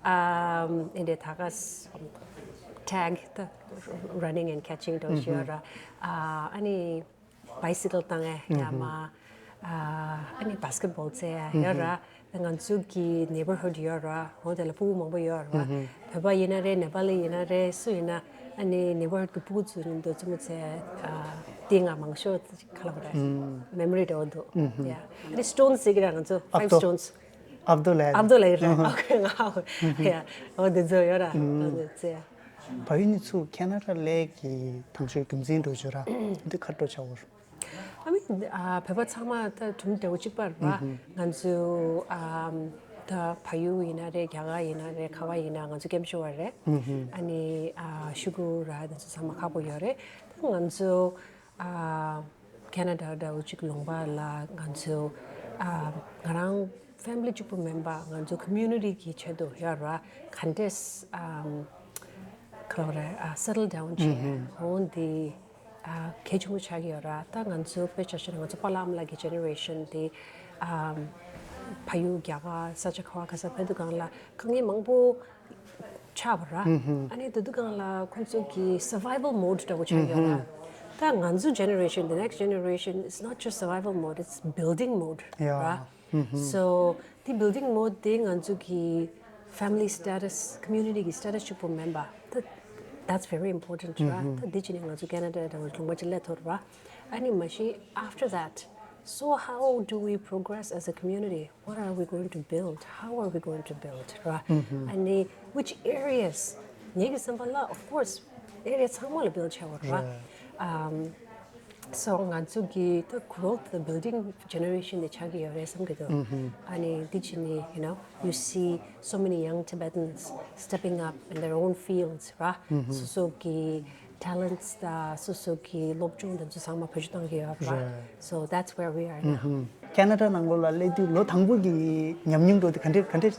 ཨམ་ཨིན་དེ་ད་ག་tag the running and catching འགྲོ་ཞིག་ཡོད་ར། ཨ་ཨ་ནི་bicycle བཏང་ཨེ་ཡ་མ། ཨ་ཨ་ནི་basketball རྩེ་ཡ་ཡོད་ར། ང་ཚོ་གི་neighborhood ཡོད་ར། འོ་དེ་ལ་ཕྲུ་གུ་མང་པོ་ཡོད་ར། བོད་པ་ཡིན་ན་རེད། ནེ་པ་ལི་ཡིན་ན་རེད། སུ་ཡིན་ན་ཨ་ནི་neighborhood གི་ཕྲུ་གུ་ཚོ་ཡིན་དུས་བཙུན་མོ་རྩེ་ཨ་དེ་ང་མང་ཤོས་ག་ལ་བ་ར་memory འདྲ་བོ་འདུག yeah ཨ་ནི་stones ཟེར་གི་ར། ང་ཚོ་five stones ཨབ་དོ་ལེ། ཨབ་དོ་ལེ་ར། okay ང་yeah འོ་དེ་ཚོ་ཡོད་ར། འོ་དེ་ཚོ་ཡ། བལ་ཡུལ་ནས་ཚུར་ཁེ་ན་ཌ་སླེབས་ཀྱི་དང་ཤོས་རྒྱུ་མཚན་འགྲོ་བྱུང་ར། འདི་ག་འགྲོ་བྱ་བར། I mean ཨ་བོད་པ་ཚང་མ་ད་གྲུམ་འདྲ་བོ་གཅིག་པ་རེད་པ། ང་ཚོ་ཨམ་ད་བལ་ཡུལ་ཡིན་ན་རེད། རྒྱ་གར་ཡིན་ན་རེད། ག་བ་ཡིན་ན་ང་ཚོ་སྐྱབས་བཅོལ་བ་རེད། ཨ་ནི་ཨ་ཤུ་གུ་ར་དེ་ཚོ་ཚང་མ་ཁག་པོ་ཡོད་རེད། ད་ང་ཚོ་ཨ་ཁེ་ན་ཌ་འདྲ་བོ་གཅིག་ལུང་པ་ལ་ང་ཚོ་ཨ་ང་རང་family གཅིག་པུ་མིན་པ་ང་ཚོ་community གི་ཆེད་དུ་ཡོད་ར། ག་འདྲས་ཨམ་ག་ལ་བ་ར་ཨ་settle down བྱས་འོང་དེ། ཨ་གལ་ཆེན་པོ་ཆགས་ཀྱི་ཡོད་ར། ད་ང་ཚོ་དཔེ་ཆ་བཞག་ན་ང་ཚོ་པཱ་ལགས་ཨ་མ་ལགས་ཀྱི་generation དེ་ཨམ་ཕ་ཡུལ་རྒྱ་གར་ས་ཆ་ག་བ་ག་ས་ཕེབས་དུས་སྒང་ལ་དཀའ་ངལ་མང་པོ་ཆགས་པ་ར། ཨ་ནི་དེ་དུས་སྒང་ལ་ཁོང་ཚོ་གི་survival mode འདྲ་བོ་ཆགས་ཡོད་ར། ད་ང་ཚོ་generation, the next generation, it's not just survival mode, it's building mode ར། So དེ་building mode དེ་ང་ཚོ་གི་family status, community གི་status གཅིག་པོ་མིན་པ། ད་that's very important ར། ད་འདི་བྱས་ནས་ང་ཚོ་ཁེ་ན་ཌ་དང་ལུང་པ་ཅིག་སླེབས་ཐུབ་ར། ཨ་ནི་མ་གཞི་after that, so how do we progress as a community? What are we going to build? How are we going to build ར། ཨ་ནི་which areas? ངེད་ཀྱི་བསམ་པ་ལ་of course area ཚང་མ་ལ་build བྱ་བ་ར། ཨམ So ང་ཚོ་གི་ད་growth the building generation དེ་ཆགས་ཀྱི་ཡོད་རེད་བསམ་གྱི་འདུག་ཨ་ནི་འདི་བྱས་ནས་you know you see so many young Tibetans stepping up in their own fields ར། སོ་སོ་གི་talents དང་སོ་སོ་གི་སློབ་སྦྱོང་དེ་ཚོ་ཚང་མ་བེད་སྤྱོད་གཏོང་གི་ཡོད་ར། So that's where we are now. ཁེ་ན་ཌ་ནང་ལོགས་ལ་སླེབས་དུས་ལོ་དང་པོ་གི་ཉམས་མྱོང་འགྲོ་དེ་ག་འདྲས་ག་འདྲས།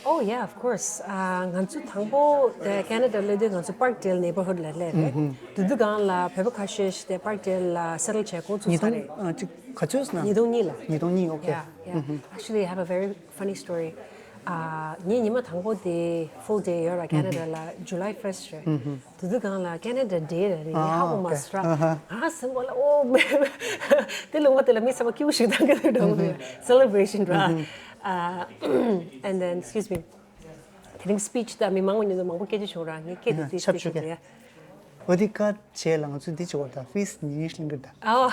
Oh yeah, of course. ཨ་ང་ཚོ་དང་པོ་དེ་ཁེ་ན་ཌ་སླེབས་དུས་ང་ཚོ་Parkdale neighborhood ལ་སླེབས་རེད། དེ་དུས་སྒང་ལ་བོད་པ་ཁ་ཤས་ཤིག་དེ་Parkdale ལ་settle བྱས་འགོ་ཚུགས་ཚར་རེད། ཉིས་སྟོང་ཨ་ཅིག་ག་ཚོད་ཟེར་ན། ཉིས་སྟོང་གཉིས་ལ། ཉིས་སྟོང་གཉིས། Okay. Yeah, yeah. Actually, I have a very funny story. ཨ་ངའི་ཉི་མ་དང་པོ་དེ་full day ཡོད་ར་ཁེ་ན་ཌ་ལ་July first རེད། དེ་དུས་སྒང་ལ་Canada Day རེད། ངས་ཧ་གོ་མ་སོང་ར། ང་སེམས་པ་ལ་ཨོ་དེ་ལུང་པ་དེ་ལ་མི་ཚང་མ་སྐྱིད་པོ་ཞིག་བཏང་གི་འདུག་འགྲོ་གི་རེད། Celebration ར། ཨ་and then, excuse me, དེ་རིང་speech དང་མི་མང་པོ་ཉིད་དུ་མང་པོ་སྐད་ཆ་བྱུང་ར། ངས་སྐད་དེ་དེ་ཆབ་speech ཆུ་དེ་ཡ། འོ་དེ་ཀ་བྱས་ལ་ང་ཚོས་འདི་བྱེད་དགོས་ད། ཕིས་ཉིན་ཤིང་གི་ད། ཨོ།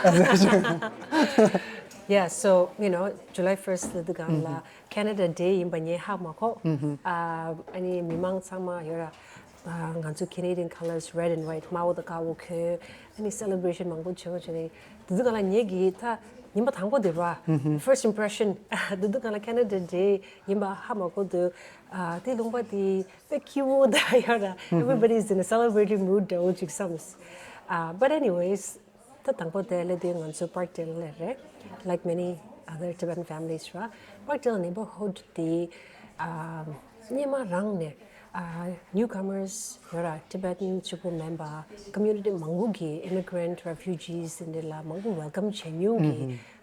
Yeah, so you know, July first ལ་དུ་གང་ལ་Canada Day ཡིན་པ་ངས་ཧ་མ་གོ། ཨ་ཨ་ནི་མི་མང་ཚང་མ་ཡོད་ར། ཨ་ང་ཚོ་Canadian colors, red and white, དམར་པོ་དང་དཀར་པོ་གྱོན། ཨ་ནི་celebration མང་པོ་བྱེད་དགོས་བྱས་ནས་དེ་དུས་གང་ལ་ངེད་ཀྱིས་ད་ཉིན་པ་དང་པོ་དེ་ར། First impression དེ་དུས་གང་ལ་Canada Day ཡིན་པ་ཧ་མ་གོ་དུས། ཨ་དེ་ལུང་པ་དེ་དཔེ་སྐྱིད་པོ་ད་ཡོད་ར། Everybody is in a celebrating mood འདྲ་བོ་ཅིག་བསམས། ཨ་but anyways, ད་དང་པོ་དེ་སླེབས་དུས་ང་ཚོ་Parkdale སླེབས་རེད། Like many other Tibetan families ར། Parkdale neighborhood དེ་ཨ་སྔོན་མ་རང་ནས་ཨ་newcomers ཡོད་ར། Tibetan གཅིག་པོ་མིན་པ་community མང་པོ་གི་immigrant, refugees འདི་ལ་མང་པོ་welcome བྱེད་མྱོང་གི་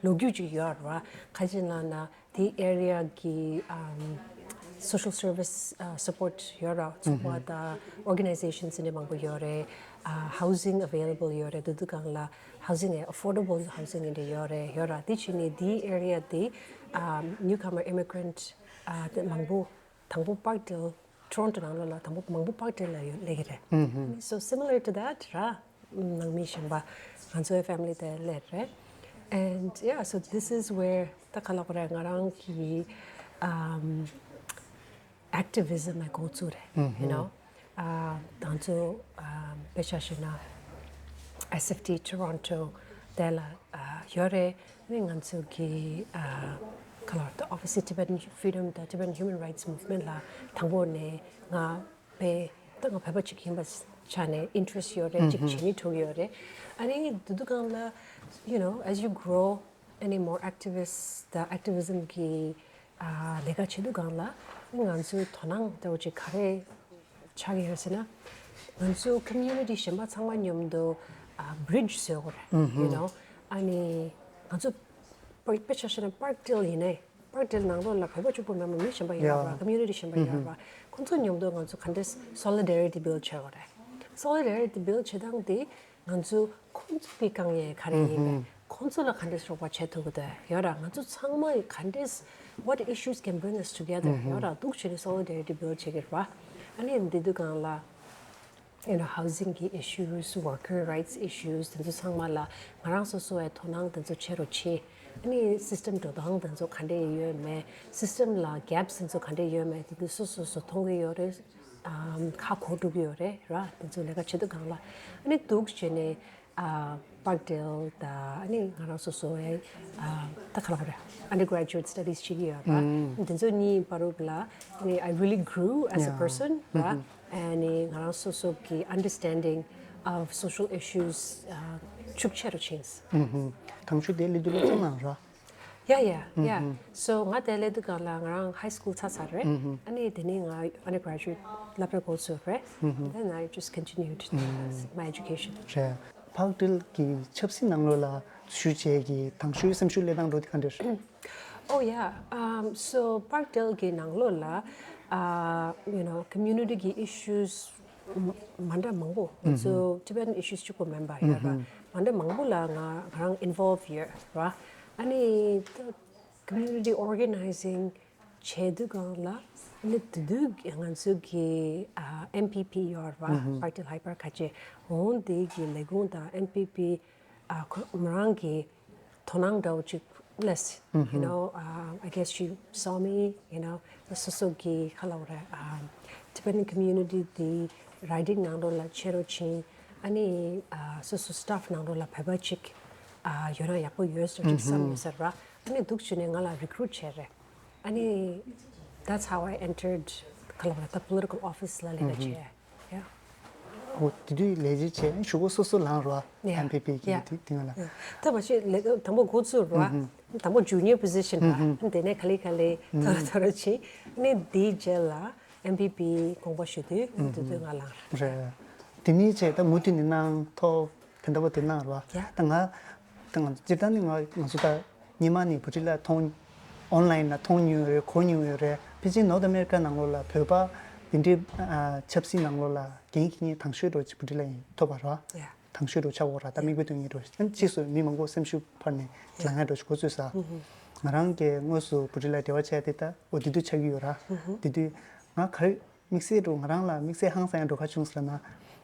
ལོ་རྒྱུས་ཅིག་ཡོད་ར། ཁ་ཅིག་ལབ་ན། དེ་area གི་ཨམ་social service ཨ་support ཡོད་ར། ཚོགས་པ་དང་organizations འདྲ་མང་པོ་ཡོད་རེད། ཨ་housing available ཡོད་རེད། དེ་དུས་གང་ལ་housing ཨེ་affordable housing འདྲ་ཡོད་རེད། ཡོད་ར། དེ་བྱས་ནས་དེ་area དེ་ཨམ་newcomer immigrant ཨ་དེ་མང་པོ་དང་པོ་Parkdale, Toronto ནང་ལོགས་ལ་དང་པོ་མང་པོ་Parkdale ལ་ཡོད་སླེབས་ཀྱི་རེད། So similar to that ར། ནང་མི་གཞན་པ་ང་ཚོའི་family དེ་སླེབས་རེད། And yeah, so this is where ད་ག་ལབ་དགོས་རེད། ང་རང་གི་ཨམ་activism ཨེ་འགོ་བཙུགས་རེད། You know ཨ་ང་ཚོ་ཨམ་དཔེ་ཆ་བཞག་ན་S F T Toronto དེ་ལ་ཨ་ཡོད་རེད། ནི་ང་ཚོ་གི་ཨ་ག་ལབ་དགོས་རེད། Obviously Tibetan Freedom དང་Tibetan Human Rights Movement ལ་དང་པོ་ནས་ང་དཔེ་ད་ང་བོད་པ་གཅིག་ཡིན་པའི་ཆ་ནས་interest ཡོད་རེད། གཅིག་བྱེད་སྙིང་བྲོ་གི་ཡོད་རེད། ཨ་ནི་དེ་དུས་སྒང་ལ་you know, as you grow any more activists དང་activism གི་ཨ་ལས་ཀ་བྱེད་དུས་སྒང་ལ་ང་ཚོའི་དོ་སྣང་ལྟ་བུ་ཅིག་ག་རེ་ཆགས་ཀྱི་ཡོད་ཟེར་ན། ང་ཚོ་community་གཞན་པ་ཚང་མ་མཉམ་དུ་ཨ་bridge་བཟོ་དགོས་རེད། you know། ཨ་ནི་ང་ཚོ་དཔེ་དཔེ་ཆ་བཞག་ན་Parkdale་ཡིན་ནའི་Parkdale་ནང་ལོགས་ལ་བོད་པ་གཅིག་པུ་མེད་པར་མི་གཞན་པ་ཡོད་རེད་བ། community་གཞན་པ་ཡོད་རེད་བ། ཁོང་ཚོ་མཉམ་དུ་ང་ཚོ་ག་འདྲས་solidarity build་བྱེད་དགོས་རེད། solidarity build་བྱེད་སྟངས་དེ་ང་ཚོ་ཁོང་ཚོ་གི་དཀའ་ངལ་ག་རེ་ཡིན་པས་ཁོང་ཚོ་ལ་ག་འདྲས་རོགས་པ་བྱེད་ཐུབ་ཀྱི་འདུག་ཡོད་ར། ང་ཚོ་ཚང་མ་ག་འདྲས་what issues can bring us together་ཡོད་ར། འདུག་བྱས་ནས་solidarity build་བྱེད་ཀྱི་རེད་བ། ཨ་ནི་འདི་དུས་སྒང་ལ you know, housing་གི་issues, worker rights issues་དེ་ཚོ་ཚང་མ་ལ་ང་རང་སོ་སོའི་དོ་སྣང་དེ་ཚོ་ཆེ་རུ་ཕྱིན། ཨ་ནི་system་འགྲོ་སྟངས་དེ་ཚོ་ག་འདྲས་ཡོད་མེད། system་ལ་gaps་དེ་ཚོ་ག་འདྲས་ཡོད་མེད་དེ་དུས་སོ་སོ་སོ་མཐོང་གི་ཡོད་རེད། ཨམ་ཁ་གོ་འགྲོ་གི་ཡོད་རེད་ར། དེ་ཚོ་ལས་ཀ་བྱེད་དུས་སྒང་ལ་ཨ་ནི་འདུག་བྱས་ནས་ཨ་Parkdale་དང་ཨ་ནི་ང་རང་སོ་སོའི་ཨ་ད་ག་ལབ་རེད། undergraduate studies་བྱེད་ཀྱི་ཡོད་ར། དེ་ཚོ་གཉིས་བར་དུ་ལ་ཨ་ནི་I really grew as a person་ར། ཨ་ནི་ང་རང་སོ་སོ་གི་understanding of social issues་ཤུགས་ཆེ་རུ་ཕྱིན། དང་ཤོས་དེ་སླེབས་དུས་སློབ་སྦྱོང་གནང་ར། Yeah, yeah, yeah. So ང་དེ་སླེབས་དུས་སྒང་ལ་ང་རང་high school་ཚར་ཚར་རེད། ཨ་ནི་དེ་ནས་ང་undergraduate་སློབ་གྲྭ་འགོ་ཚུགས་རེད། Then I just continued my education. རེད། Parkdale་གི་ཆབ་སྲིད་ནང་ལོགས་ལ་ཞུགས་བྱས་ཀྱི་དང་ཤོས་སེམས་ཤུགས་སླེབས་སྟངས་འགྲོ་དེ་ག་འདྲ་རེད། Oh yeah, um, so Parkdale་གི་ནང་ལོགས་ལ་ཨ་you know, community་གི་issues་མ་འདྲ་མང་པོ་ང་ཚོ་Tibetan issues་གཅིག་པོ་མིན་པ་ཡོད་ར། མ་འདྲ་མང་པོ་ལ་ང་ང་རང་involve་ཡོད་ར། ཨ་ནི་community organizing་བྱེད་དུས་སྒང་ལ་ཨ་ནི་དེ་དུས་ང་ཚོ་གི་ཨ་M P P་ཡོད་ར། Parkdale High Park་ཁ་ཆེ་འོང་དེ་གི་ལས་ཁུངས་དང་M P P་ཨ་ཁོ་མོ་རང་གི་དོ་སྣང་འདྲ་བོ་ཅིག་སླེབས། you know, um, I guess she saw me, you know, སོ་སོ་གི་ག་ལབ་རེད། um, Tibetan community་དེ་riding་ནང་ལོགས་ལ་ཆེ་རུ་ཕྱིན། ཨ་ནི་ཨ་སོ་སོ་staff་ནང་ལོགས་ལ་བོད་པ་ཅིག་ཨ་ཡོད་ན་ཡག་པོ་ཡོད་ཟེར་ཅིག་བསམ་ཡོད་ས་རེད་བ། ཨ་ནི་འདུག་བྱས་ནས་ང་ལ་recruit་བྱས་རེད། ཨ་ནི་that's how I entered ག་ལབ་རེད། ད་political office་ལ་ལས་ཀ་བྱས། Yeah. ཨོ་དེ་དུས་ལས་བྱེད་བྱས་ཞུ་སྒོ་སོ་སོ་ལངས་རོགས། Yeah. M P P་གི་yeah. དེ་དེ་ང་ལ། Yeah. ད་མ་གཞི་ལས་ཀ་དང་པོ་འགོ་ཚུགས་རོགས། དང་པོ་junior position་ར། དེ་ནས་ག་ལེ་ག་ལེ་ཐོ་ར་ཐོ་ར་བྱས། ནས་དེའི་རྗེས་ལ་M P P་དགོངས་པ་ཞུ་དུས་དེ་དུས་ང་ལངས། རེད། དེ་ནས་བྱས་ད་མུ་མཐུད་ནས་གནང་ཐོག་དེ་འདྲ་པོ་དེ་གནང་རོགས། Yeah. ད་ང་ད་ང་སྤྱིར་བཏང་ནས་ང་ང་ཚོ་ད་སྔོན་མ་ནས་བུ་ཁྲིད་ལ་མཐོང་online་ལ་མཐོང་མྱོང་ཡོད་རེད། གོ་མྱོང་ཡོད་རེད། ཕལ་ཆེར་North America་ནང་ལོགས་ལ་བོད་པ་དེ་འདྲའི་ཨ་ཆབ་སྲིད་ནང་ལོགས་ལ་འགན་འཁྱེར་མཁན་དང་ཤོས་འདྲ་བོ་ཅིག་བུ་ཁྲིད་ལ་ཡིན་ཐོབ་པ་རེད། Yeah. དང་ཤོས་འདྲ་བོ་ཆགས་ཡོད་རེད། ད་མིག་དཔེ་སྟོན་མཁན་འདྲ་བོ་ཅིག་ཕྱིས་སུ་མི་མང་པོ་སེམས་ཤུགས་འཕར་ནས་ལངས་ཡ་འདྲ་བོ་ཅིག་འགོ་ཚུགས་ས། ང་རང་གིས་དངོས་སུ་བུ་ཁྲིད་ལ་འབྲེལ་བ་བྱས་ཏེ་ད་འོ་དེ་དུས་ཆགས་ཀྱི་ཡོད་རེད། དེ་དུས་ང་ག་རེ་དམིགས་བསལ་འདྲ་བོ་ང་རང་ལ་དམིགས་བསལ་ཧང་སང་ཡ་འདྲ་བོ་ག་བྱུང་ཟེར་ན།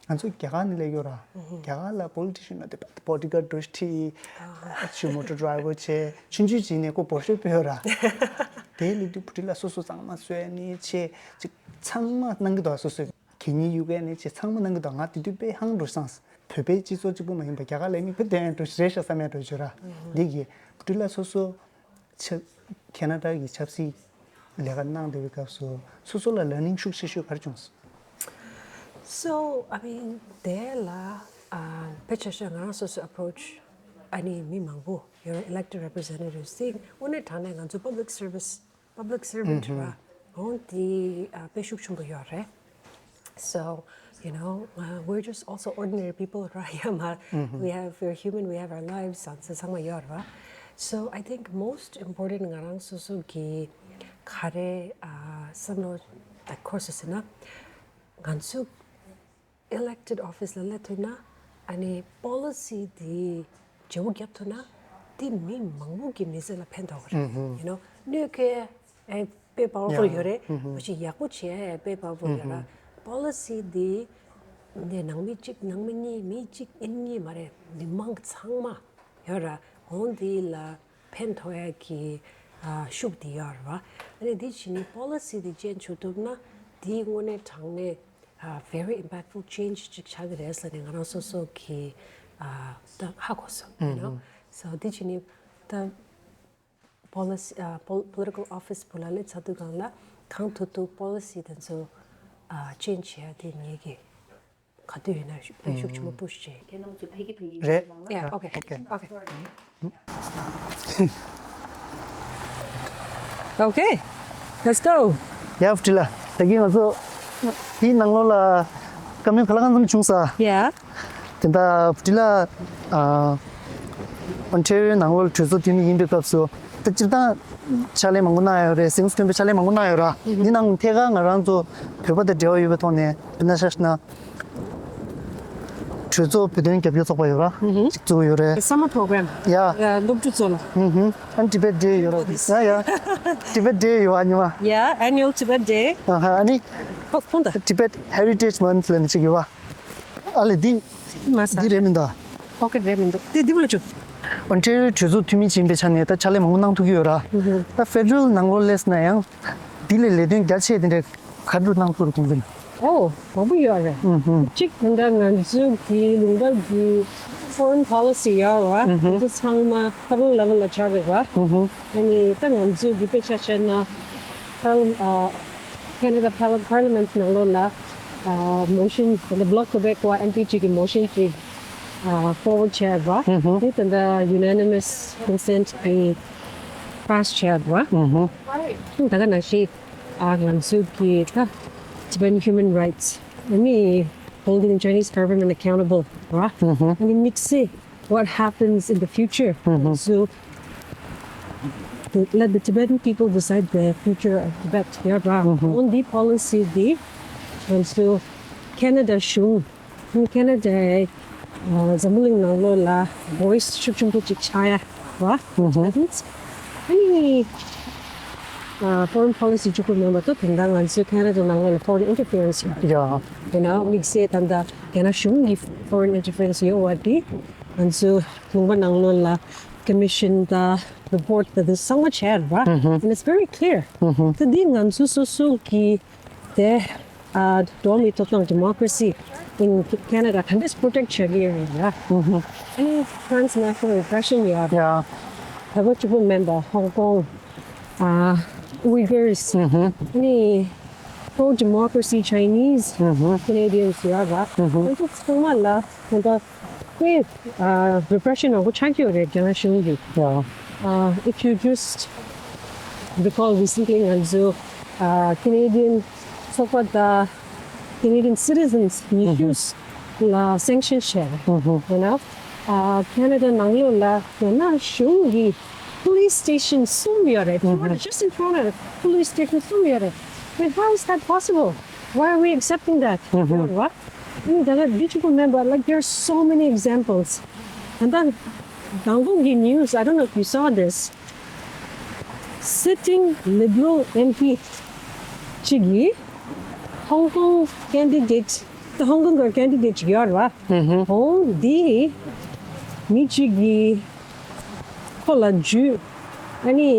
ང་ཚོ་རྒྱ་གར་ནས་སླེབས་ཡོད་ར། རྒྱ་གར་ལ་politician་ལ་དེ་bodyguard་འདྲ་བོ་ཁྲིད། ཨ་ཅིག་motor driver་བྱས་ཆུང་ཆུང་ཅིག་ནས་ཁོ་Porsche་སྤོས་ཡོད་ར། དེ་སླེབས་དུས་བུ་ཁྲིད་ལ་སོ་སོ་གཙང་མ་བཟོས་ནས་བྱས་ཅིག་ཚང་མ་གནང་གི་འདུག་སོ་སོས་གད་སྙིགས་གཡུག་མཁན་ནས་བྱས་ཚང་མ་གནང་གི་འདུག་ང་དེ་དུས་དཔེ་ཧང་འདྲ་བོ་སངས། བོད་པའི་སྤྱི་ཚོགས་གཅིག་པུ་མ་ཡིན་པ་རྒྱ་གར་ལ་མིག་དཔེ་བསྟན་འདྲ་བོ་རེད་ཤག་བསམ་ཡ་འདྲ་བོ་ཅིག་ཡོད་ར། འདི་གིས་བུ་ཁྲིད་ལ་སོ་སོ། ཆབ་ཁེ་ན་ཌ་གི་ཆབ་སྲིད་ལས་ཀ་གནང་བསྡད་པའི་སྐབས་སུ་སོ་སོ་ལ་learning་ཤུགས་ཆེ་ཤོས་ག་རེ་བྱུང་སོང་། So, I mean, དེ་ལ་ཨ་དཔེ་ཆ་བཞག་ང་རང་སོ་སོའི་approach་ཨ་ནི་མི་མང་པོ་ཡོད་རེད། Elected representatives་དེ་དངོས་གནས་དྲང་གནས་ང་ཚོ་public service, public servant་ར་འོང་དེ་ཨ་དཔེ་ཤུགས་ཆེན་པོ་ཡོད་རེད། So, you know, uh, we're just also ordinary people, right? Yeah, ma, we have, we're human, we have our lives, and so ཚང་མ་ཡོད་རེད་བ། So, I think most important ང་རང་སོ་སོ་གི་ག་རེ་ཨ་བསམ་བློ་ད་འཁོར་སོང་ཟེར་ན། ང་ཚོ་elected office་ལ་སླེབས་ཐུབ་ན། ཨ་ནི་policy་དེ་བརྗེ་པོ་བརྒྱབ་ཐུབ་ན། དེ་མི་མང་པོ་གི་མི་ཚེ་ལ་ཕན་ཐོགས་རེད། You know, གནོད་སྐྱེལ། ཨེ་དཔེ་powerful་ཡོད་རེད། མ་གཞི་ཡག་པོ་བྱེད་ཡ་དཔེ་powerful་ཡོད་ར། Policy་འདི་འདི་ནང་མི་གཅིག་ནང་མི་གཉིས་མི་གཅིག་ཨིན་གཉིས་མ་རེད། མི་མང་ཚང་མ་ཡོད་ར། འོང་འདི་ལ་ཕན་ཐོགས་ཡ་གི་ཨ་ཤུགས་འདི་ཡོད་ར་བ། ཨ་ནི་འདི་བྱས་ནས་policy་འདི་change་བྱེད་ཐུབ་ན་འདི་དངོས་གནས་དྲང་གནས་ཨ་very impactful change་ཅིག་ཆགས་ཀྱི་རེད་ཟེར་ནས་ང་རང་སོ་སོ་གི་ཨ་ད་ཧ་གོ་སོང་། You know, so་འདི་བྱས་ནས་ད། Policy, uh, pol- political office་བུ་ལ་སླེབས་ཚར་དུས་སྒང་ལ་གང་ཐུབ་ཐུབ་policy་དེ་ཚོ་ཨ་change་བྱེད་ཡ་དེ་ངེད་ཀྱི་ག་དུས་ཡིན་ན་ཤུགས་དཔེ་ཤུགས་ཆེན་པོ་push་བྱེད། ཁྱེད་རྣམ་ཚོ་ཕ་གི་ཕ་གི་རེད། ནང་ལ། Yeah, okay, okay. Okay, let's go. ཡ་བུ་ཁྲིད་ལ་ད་གིན་ང་ཚོ་དེའི་ནང་ལོགས་ལ་ བཀའ་མོལ་ག་ལ་གང་འཚམ་བྱུང་ས། ཡ། དེ་འདྲ་བུ་ཁྲིད་ལགས། ཨ། ཨོན་ཊེ་རི་ཡོའི་ནང་ལོགས་ལ་གྲོས་ཚོགས་འཐུས་མི་ཡིན་པའི་སྐབས་སུ་ད་སྤྱིར་བཏང་ཕྱག་ལས་མང་པོ་གནང་ཡོད་རེད། གཟེངས་སུ་ཐོན་པའི་ཕྱག་ལས་མང་པོ་གནང་ཡོད་ར། འདི་ནང་ཐད་ཀར་ང་རང་ཚོ་བོད་པ་དང་འབྲེལ་བ་ཡོད་པའི་ཐོག་ནས་དཔེར་ན་ཆ་བཞག་ན། གྲོས་ཚོགས་བོད་དོན་རྒྱབ་སྐྱོར་ཚོགས་པ་ཡོད་ར། ཅིག་བཙུགས་ཡོད་རེད། Summer program. ཡ། ཡ། སློབ་ཕྲུག་ཚོ་ལ། ཨུ་ཧུ། ཨ་ནི་Tibet Day ཡོད་ར། ཡ་ཡ། Tibet Day ཡོད་ཨ་ཉི་མ། Yeah, annual Tibet Day. ཨ་ཧ། ཨ་ནི། ཨོ་ཁོང་ད། Tibet Heritage Month ལབ་ནས་ཅིག་ཡོད་པ། ཨ་ལེ་འདི། མ་ས། འདི་རེད་མིན་ད། ཨོ་ཀེ་རེད་མིན་འདུག་དེ་འདི་བ་ལ་ཅུ། ཨོན་ཊེ་རི་ཡོ་གྲོས་ཚོགས་འཐུས་མི་ཡིན་པའི་ཆ་ནས་ད་ཕྱག་ལས་མང་པོ་གནང་ཐུབ་ཀྱི་ཡོད་ར། ད་ཕེ་ཌ་རལ་ནང་ལོགས་སླེབས་ན་ཡང་། འདི་ལས་ལས་དོན་རྒྱ་ཆེ་དེ་འདྲ་ག་འདྲ་གནང་ཐུབ་རེད་དགོངས་པ་ཡིན། ཨོ། མང་པོ་ཡོད་རེད། ཨུ་ཧུ། གཅིག་ད་ལྟ་ང་ཚོའི་གི་ལུང་པ་གི་foreign policy ཡོད་ར། ཨུ་ཧུ། འདི་ཚང་མ་federal level ལ་ཆགས་རེད་བ། ཨུ་ཧུ། ཨ་ནི་ད་ང་ཚོའི་གི་དཔེ་ཆ་བཤད་ན་ཕལ་ཨ་Canada Parliament ནང་ལོགས་ལ་ཨ་motion ད་ལྟ་Bloc Québécois MP གཅིག་གི་motion གཅིག་ཨ་forward བྱས་ར། ཨུ་ཧུ། དེ་ད་ལྟ་unanimous consent གི་pass བྱས་ར། ཨུ་ཧུ། ད་ག་ནང་བཞིན་ཨ་ང་ཚོའི་གི་ད་Tibetan human rights ཨ་ནི་holding the Chinese government accountable ར། ཨུ་ཧུ། ཨ་ནི་དམིགས་བསལ what happens in the future. ཨུ་ཧུ། So to let the Tibetan people decide the future of Tibet ཡོད་ར། ཨུ་ཧུ། འོ་འདི་policy འདི་ང་ཚོ་Canada གཞུང་Canada ཨ་འཛམ་བུ་གླིང་ནང་ལོགས་ལ་voice ཤུགས་ཆེན་པོ་ཅིག་ཆགས་ཡ་ར། ཨུ་ཧུ། ཨ་ནི་ཨ་foreign policy གཅིག་པུ་མིན་པ་ད་དེ་འདྲ་ང་ཚོའི་Canada ནང་ལོགས་ལ་foreign interference ཡོད། ཡ། You know དམིགས་བསལ་ད་ལྟ་རྒྱ་ནག་གཞུང་གི་foreign interference ཡོད་པ་དེ་ང་ཚོའི་ལུང་པ་ནང་ལོགས་ལ་commission དང་report དང་དེ་ཚང་མ་བྱས་ར། ཨུ་ཧུ། And it's very clear. ཨུ་ཧུ། ད་འདི་ང་ཚོ་སོ་སོ་གི་དེ་ཨ་འགྲོ་བ་མིའི་ཐོབ་ཐང་democracy in Canada ག་འདྲས་protect བྱེད་ཀྱི་ཡོད་རེད་ལ། ཨུ་ཧུ། ཨ་ནི་transnational repression ཡོད་རེད། ཡ། བོད་པ་གཅིག་པུ་མིན་པ་Hong Kong ཨ་Uyghurs ཨུ་ཧུ། ཨ་ནི་pro democracy Chinese ཨུ་ཧུ། Canadians ཡོད་རེད། ཨུ་ཧུ། ཁོང་ཚོ་ཚང་མ་ལ་ཁོང་ཚོ་དཔེ་ཨ་repression མང་པོ་ཆགས་ཀྱི་ཡོད་རེད་རྒྱ་ནག་གཞུང་གིས། ཡ། Uh, if you just recall recently ང་ཚོ་uh, Canadian ཚོགས་པ་དང་Canadian citizens ཉི་ཤུ་ལ་sanction བྱས། ཨུ་ཧུ། You know, uh, Canada ནང་ལོགས་ལ་རྒྱ་ནག་གཞུང་གི་police station གསུམ་ཡོད་རེད། ཨུ་ཧུ། Just in front of it, police station གསུམ་ཡོད་རེད། Wait, how is that possible? Why are we accepting that? ཨུ་ཧུ། ཡོད་རེད་བ། ཨ་ནི་ད་ལྟ་འདི་གཅིག་པུ་མིན་པ་like there are so many examples. ད་ལྟ་དང་པོ་གི་news, I don't know if you saw this. Sitting Liberal M P གཅིག་གིས་Hong Kong candidate, the Hong Kong གི་candidate གཅིག་ཡོད་རེད་བ། ཧུམ་ཧུམ། འོ་དེ་མི་གཅིག་གིས་ཁོ་ལ་འཇུས། ཨ་ནི་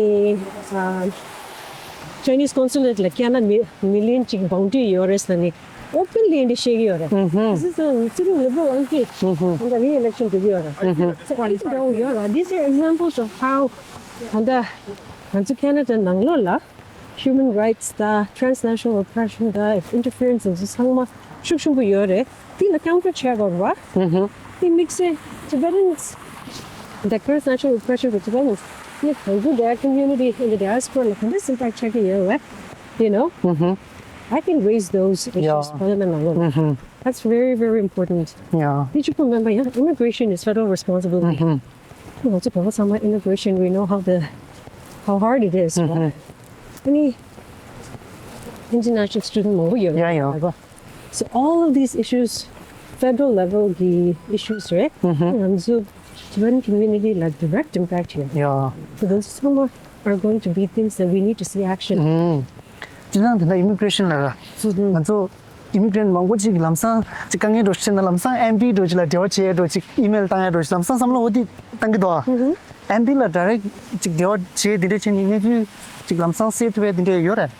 ཨ་Chinese consulate ལ་བསྐྱལ་ན་མི་million གཅིག་bounty ཡོད་རེད་ཟེར་ནས་openly འདི་བཤད་ཀྱི་ཡོད་རེད། ཧུམ་ཧུམ། This is a sitting Liberal M P. ཧུམ་ཧུམ། And the re-election to be ཡོད་རེད། ཧུམ་ཧུམ། So what is going on? These are examples of how ད་ལྟ་ང་ཚོ་Canada ནང་ལོགས་ལ་human rights དང་transnational repression དང་interference ཚང་མ་ཤུགས་ཆེན་པོ་ཡོད་རེད། དེ་ལ་counter བྱེད་དགོས་རེད་བ། ཧུམ་ཧུམ། དེ་དམིགས་བསལ་Tibetans, the transnational repression of Tibetans ནི་ང་ཚོ་the community in the diaspora ལ་ག་འདྲ་impact བྱེད་ཀྱི་ཡོད་རེད། You know? ཧུམ་ཧུམ། I can raise those issues Yeah. ཕ་གི་ནང་ལ། ཧུམ་ཧུམ། That's very, very important. Yeah. དེ་གཅིག་པུ་མིན་པ་ཡང་immigration is federal responsibility. ཧུམ་ཧུམ། ང་ཚོ་བོད་པ་ཚང་མ་immigration, we know how the, how hard it is. ཧུམ་ཧུམ། ཨ་ནི་international student མང་པོ་ཡོད་རེད། Yeah, yeah. So all of these issues, federal level གི་issues རེད། ཧུམ་ཧུམ། ང་ཚོ་Tibetan community ལ་direct impact ཡོད། Yeah. So those ཚང་མ are going to be things that we need to see action. ཧུམ། སྤྱིར་བཏང་དེ་འདྲ་immigration ལ་ར། ཧུམ་ཧུམ། ང་ཚོ་immigrant མང་པོ་ཅིག་ལམ་སང་ཅིག་དཀའ་ངལ་འདྲ་ཞིག་ན་ལམ་སང་M P འདྲ་ཅིག་ལ་འབྲེལ་བ་བྱེད་འདྲ་ཅིག་email བཏང་ཡ་འདྲ་ཅིག་ལམ་སང་བསམ་བློ་འོ་དེ་བཏང་གི་འདུག་ཨ། ཧུམ་ཧུམ། M P ལ་direct ཅིག་འབྲེལ་བ་བྱས་དེ་འདྲ་བྱས་ནས་གནས་ཚུལ་ཅིག་ལམ་སང་སེལ་ཐུབ་པའི་དེ་འདྲ་ཡོད་རེད།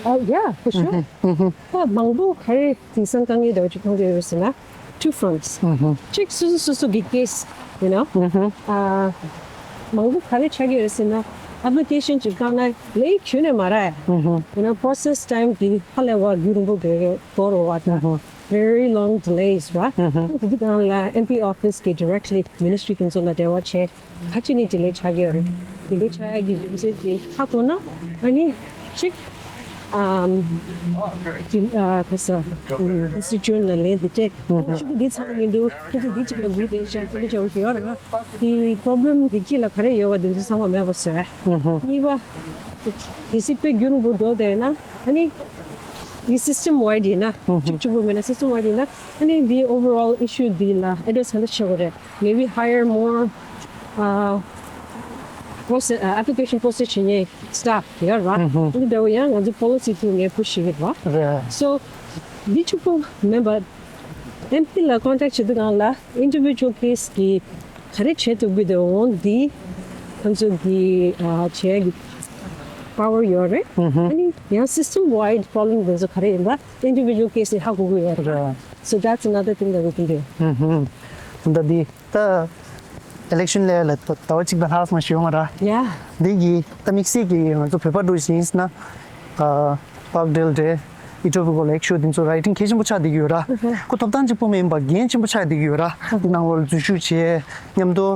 Oh yeah, for sure. ཧུམ་ཧུམ། ཁོ་མང་པོ་ག་རེ་དེང་སང་དཀའ་ངལ་འདྲ་བ་ཅིག་མཐོང་གི་ཡོད་ཟེར་ན། Two fronts. ཧུམ་ཧུམ། གཅིག་སོ་སོ་སོ་སོ་གི་case, you know. ཧུམ་ཧུམ། ཨ། མང་པོ་ག་རེ་ཆགས་ཀྱི་ཡོད་ཟེར་ན། application ཅིག་བཏང་ན་ལས་ཁྱོན་ནས་མ་རག་ཧུམ་ཧུམ། You know, process time དེ་ཧ་ལས་པ་རྒྱུན་རིང་པོ་འགོར་འགོར་བ་དང་། ཧུམ་ཧུམ། Very long delays ར། ཧུམ་ཧུམ། དེ་དུས་སྒང་ལ་M P office གི་directly ministry དེ་ཚོ་ལ་འབྲེལ་བ་བྱས། ག་ཅི་ནས་delay ཆགས་ཀྱི་ཡོད་རེད། delay ཆགས་ཡག་གི་རྒྱུ་མཚན་དེ་ཧ་གོ་ན། ཨ་ནི་གཅིག་ཨམ། ཅི་ཨ་ཁ་ས་ཨིན་སི་ཊི་ཊུཊ་ལ་ལས་འདི་སྤྲད། ཨུ་ཧུ། ཁྱེད་ཚོ་འདི་ཚང་མི་འདུག་ཁྱེད་ཚོ་འདི་གཅིག་ལ་དགོས་དེ་ཤ་ཚ་ལི་ཅང་ཞུ་ཡོད་རེད་བ། དེ་པོ་རོབ་ལེམ་འདི་གཅིག་ལ་ག་རེ་ཡོད་བ་འདི་ཚོ་ཚང་མ་མེད་པ་བཟོས། ཨུ་ཧུ། གཉིས་པ། དེ་སྲིད་དཔེ་རྒྱུན་པོ་འགྲོ་བསྡད་ན་ཨ་ནི། འདི་སི་སི་ཊེམ་ཝའིཌ་ཡིན་ན། ཨུ་ཧུ། གཅིག་གཅིག་པོ་མིན་ན་སི་སི་ཊེམ་ཝའིཌ་ཡིན་ན་ཨ་ནི་འདི་ཨོ་ཝར་ཨོལ་ཨི་ཤུ་འདི་ལ་ཨེ་ཌི་རེ་སི་ག་འདྲ་བྱེད་དགོས་རེད། Maybe hire more, uh, process, uh, application process བྱེད་མཁན་staff ཡོད་རེད་བ། ཨུ་ཧུ། འདི་འདྲ་བོ་ཡང་ང་ཚོ་པོ་ལི་སི་ཐོག་ནས་པུ་ཤི་བྱེད་ཀྱི་རེད་བ། རེད། So འདི་གཅིག་པོ་མིན་པ་ཨེམ་པི་ལ་ཀོན་ཊེག་བྱེད་དུས་སྒང་ལ་ཨིན་ཌི་བི་ཇུ་ཨལ་ཁེ་སི་གི་ག་རེ་བྱེད་ཐུབ་ཀྱི་འདུག་འོང་འདི་ཁོང་ཚོ་གི་ཨ་བྱེད་ཀྱི་པ་ཝར་ཡོད་རེད། ཨུ་ཧུ། ཨ་ནི་ཡང་སི་སི་ཊེམ་ཝའིཌ་པོ་རོབ་ལེམ་འདི་ཚོ་ག་རེ་ཡིན་པ་ཨིན་ཌི་བི་ཇུ་ཨལ་ཁེ་སི་ནས་ཧ་གོ་གི་ཡོད་རེད། རེད། So that's another thing that we can do. ཨུ་ཧུ། ད་འདི་ད་ཨི་ལེག་ཤན་ལ་ལ་ད་ཟླ་བ་གཅིག་དང་ལྷག་མ་ཞིག་ཡོང་བ་ར། Yeah. འདི་གི་ད་དམིགས་བསལ་གྱི་ང་ཚོ་བོད་པ་འདྲ་ཞིག་ཡིན་ཟེར་ན། ཨ་པག་ཌིལ་རེད། ཨི་ཊོ་པི་ཀོ་ལ་ཨི་ཤུ་འདི་ཚོ་རའི་ཊིང་གལ་ཆེན་པོ་ཆགས་བསྡད་ཀྱི་ཡོད་ར། ཨུ་ཧུ། ཁོ་ཐོབ་ཐང་གཅིག་པོ་མིན་པ་འགན་ཆེན་པོ་ཆགས་བསྡད་ཀྱི་ཡོད་ར། འདི་ནང་ལོགས་ལ་འཛུལ་ཞུགས་བྱས་མཉམ་དུ་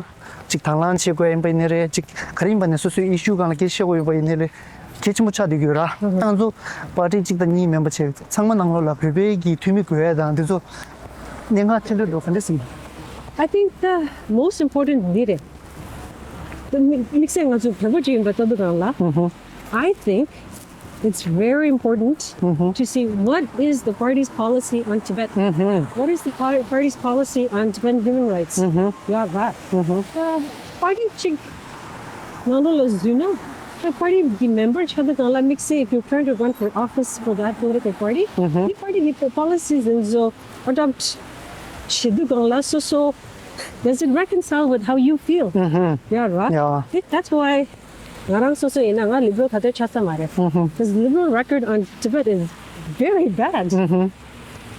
ཅིག་དང་བླངས་བྱེད་དགོས་ཡིན་པ་ཡིན་ནའི་རེད། ཅིག་ག་རེ་ཡིན་པ་ནས་སོ་སོའི་ཨི་ཤུ་སྒང་ལ་སྐད་ཆ་བཤད་དགོས་ཡོད་པ་ཡིན་ནའི་རེད། གལ་ཆེན་པོ་ཆགས་བསྡད་ཀྱི་ཡོད་ར། ཨུ་ཧུ། ད་ང་ཚོ་པར་ཊི་གཅིག་དང་གཉིས་མིན་པ་བྱས་ཚང་མ་ནང་ལོགས་ལ་བོད་པའི་གི་འཐུས་མི་དགོས་ཡ་དང་འདི་ཚོ་གནད་འགག་ཆེན་པོ་འདུག་ག་འདྲ་ཟེར། I think the most important འདི་རེད། དམིགས་བསལ་ང་ཚོ་བོད་པ་ཅིག་ཡིན་པ་ལྟ་བུ་སྒང་ལ། ཨུ་ཧུ། I think it's very important to see what is the party's policy on Tibet. What is the par- party's policy on Tibetan human rights? You have that. ཨུ་ཧུ། པར་ཊི་གཅིག་ནང་ལོགས་ལ་འཛུལ་ན། པར་ཊི་གི་མེམ་བར་ཆགས་དུས་སྒང་ལ་དམིགས་བསལ་if you're trying to run for office for that political party, the party གི་པོ་ལི་སི་འདི་ཚོ་ཨེ་ཌོབ་བྱེད་དུས་སྒང་ལ་སོ་སོ Does it reconcile with how you feel? ཡོད་རེད་བ། Yeah. That's why ང་རང་སོ་སོ་ཡིན་ན་ང་ལིབ་རལ་ཁ་གཏད་ཆགས་ས་མ་རེད། Because liberal record on Tibet is very bad.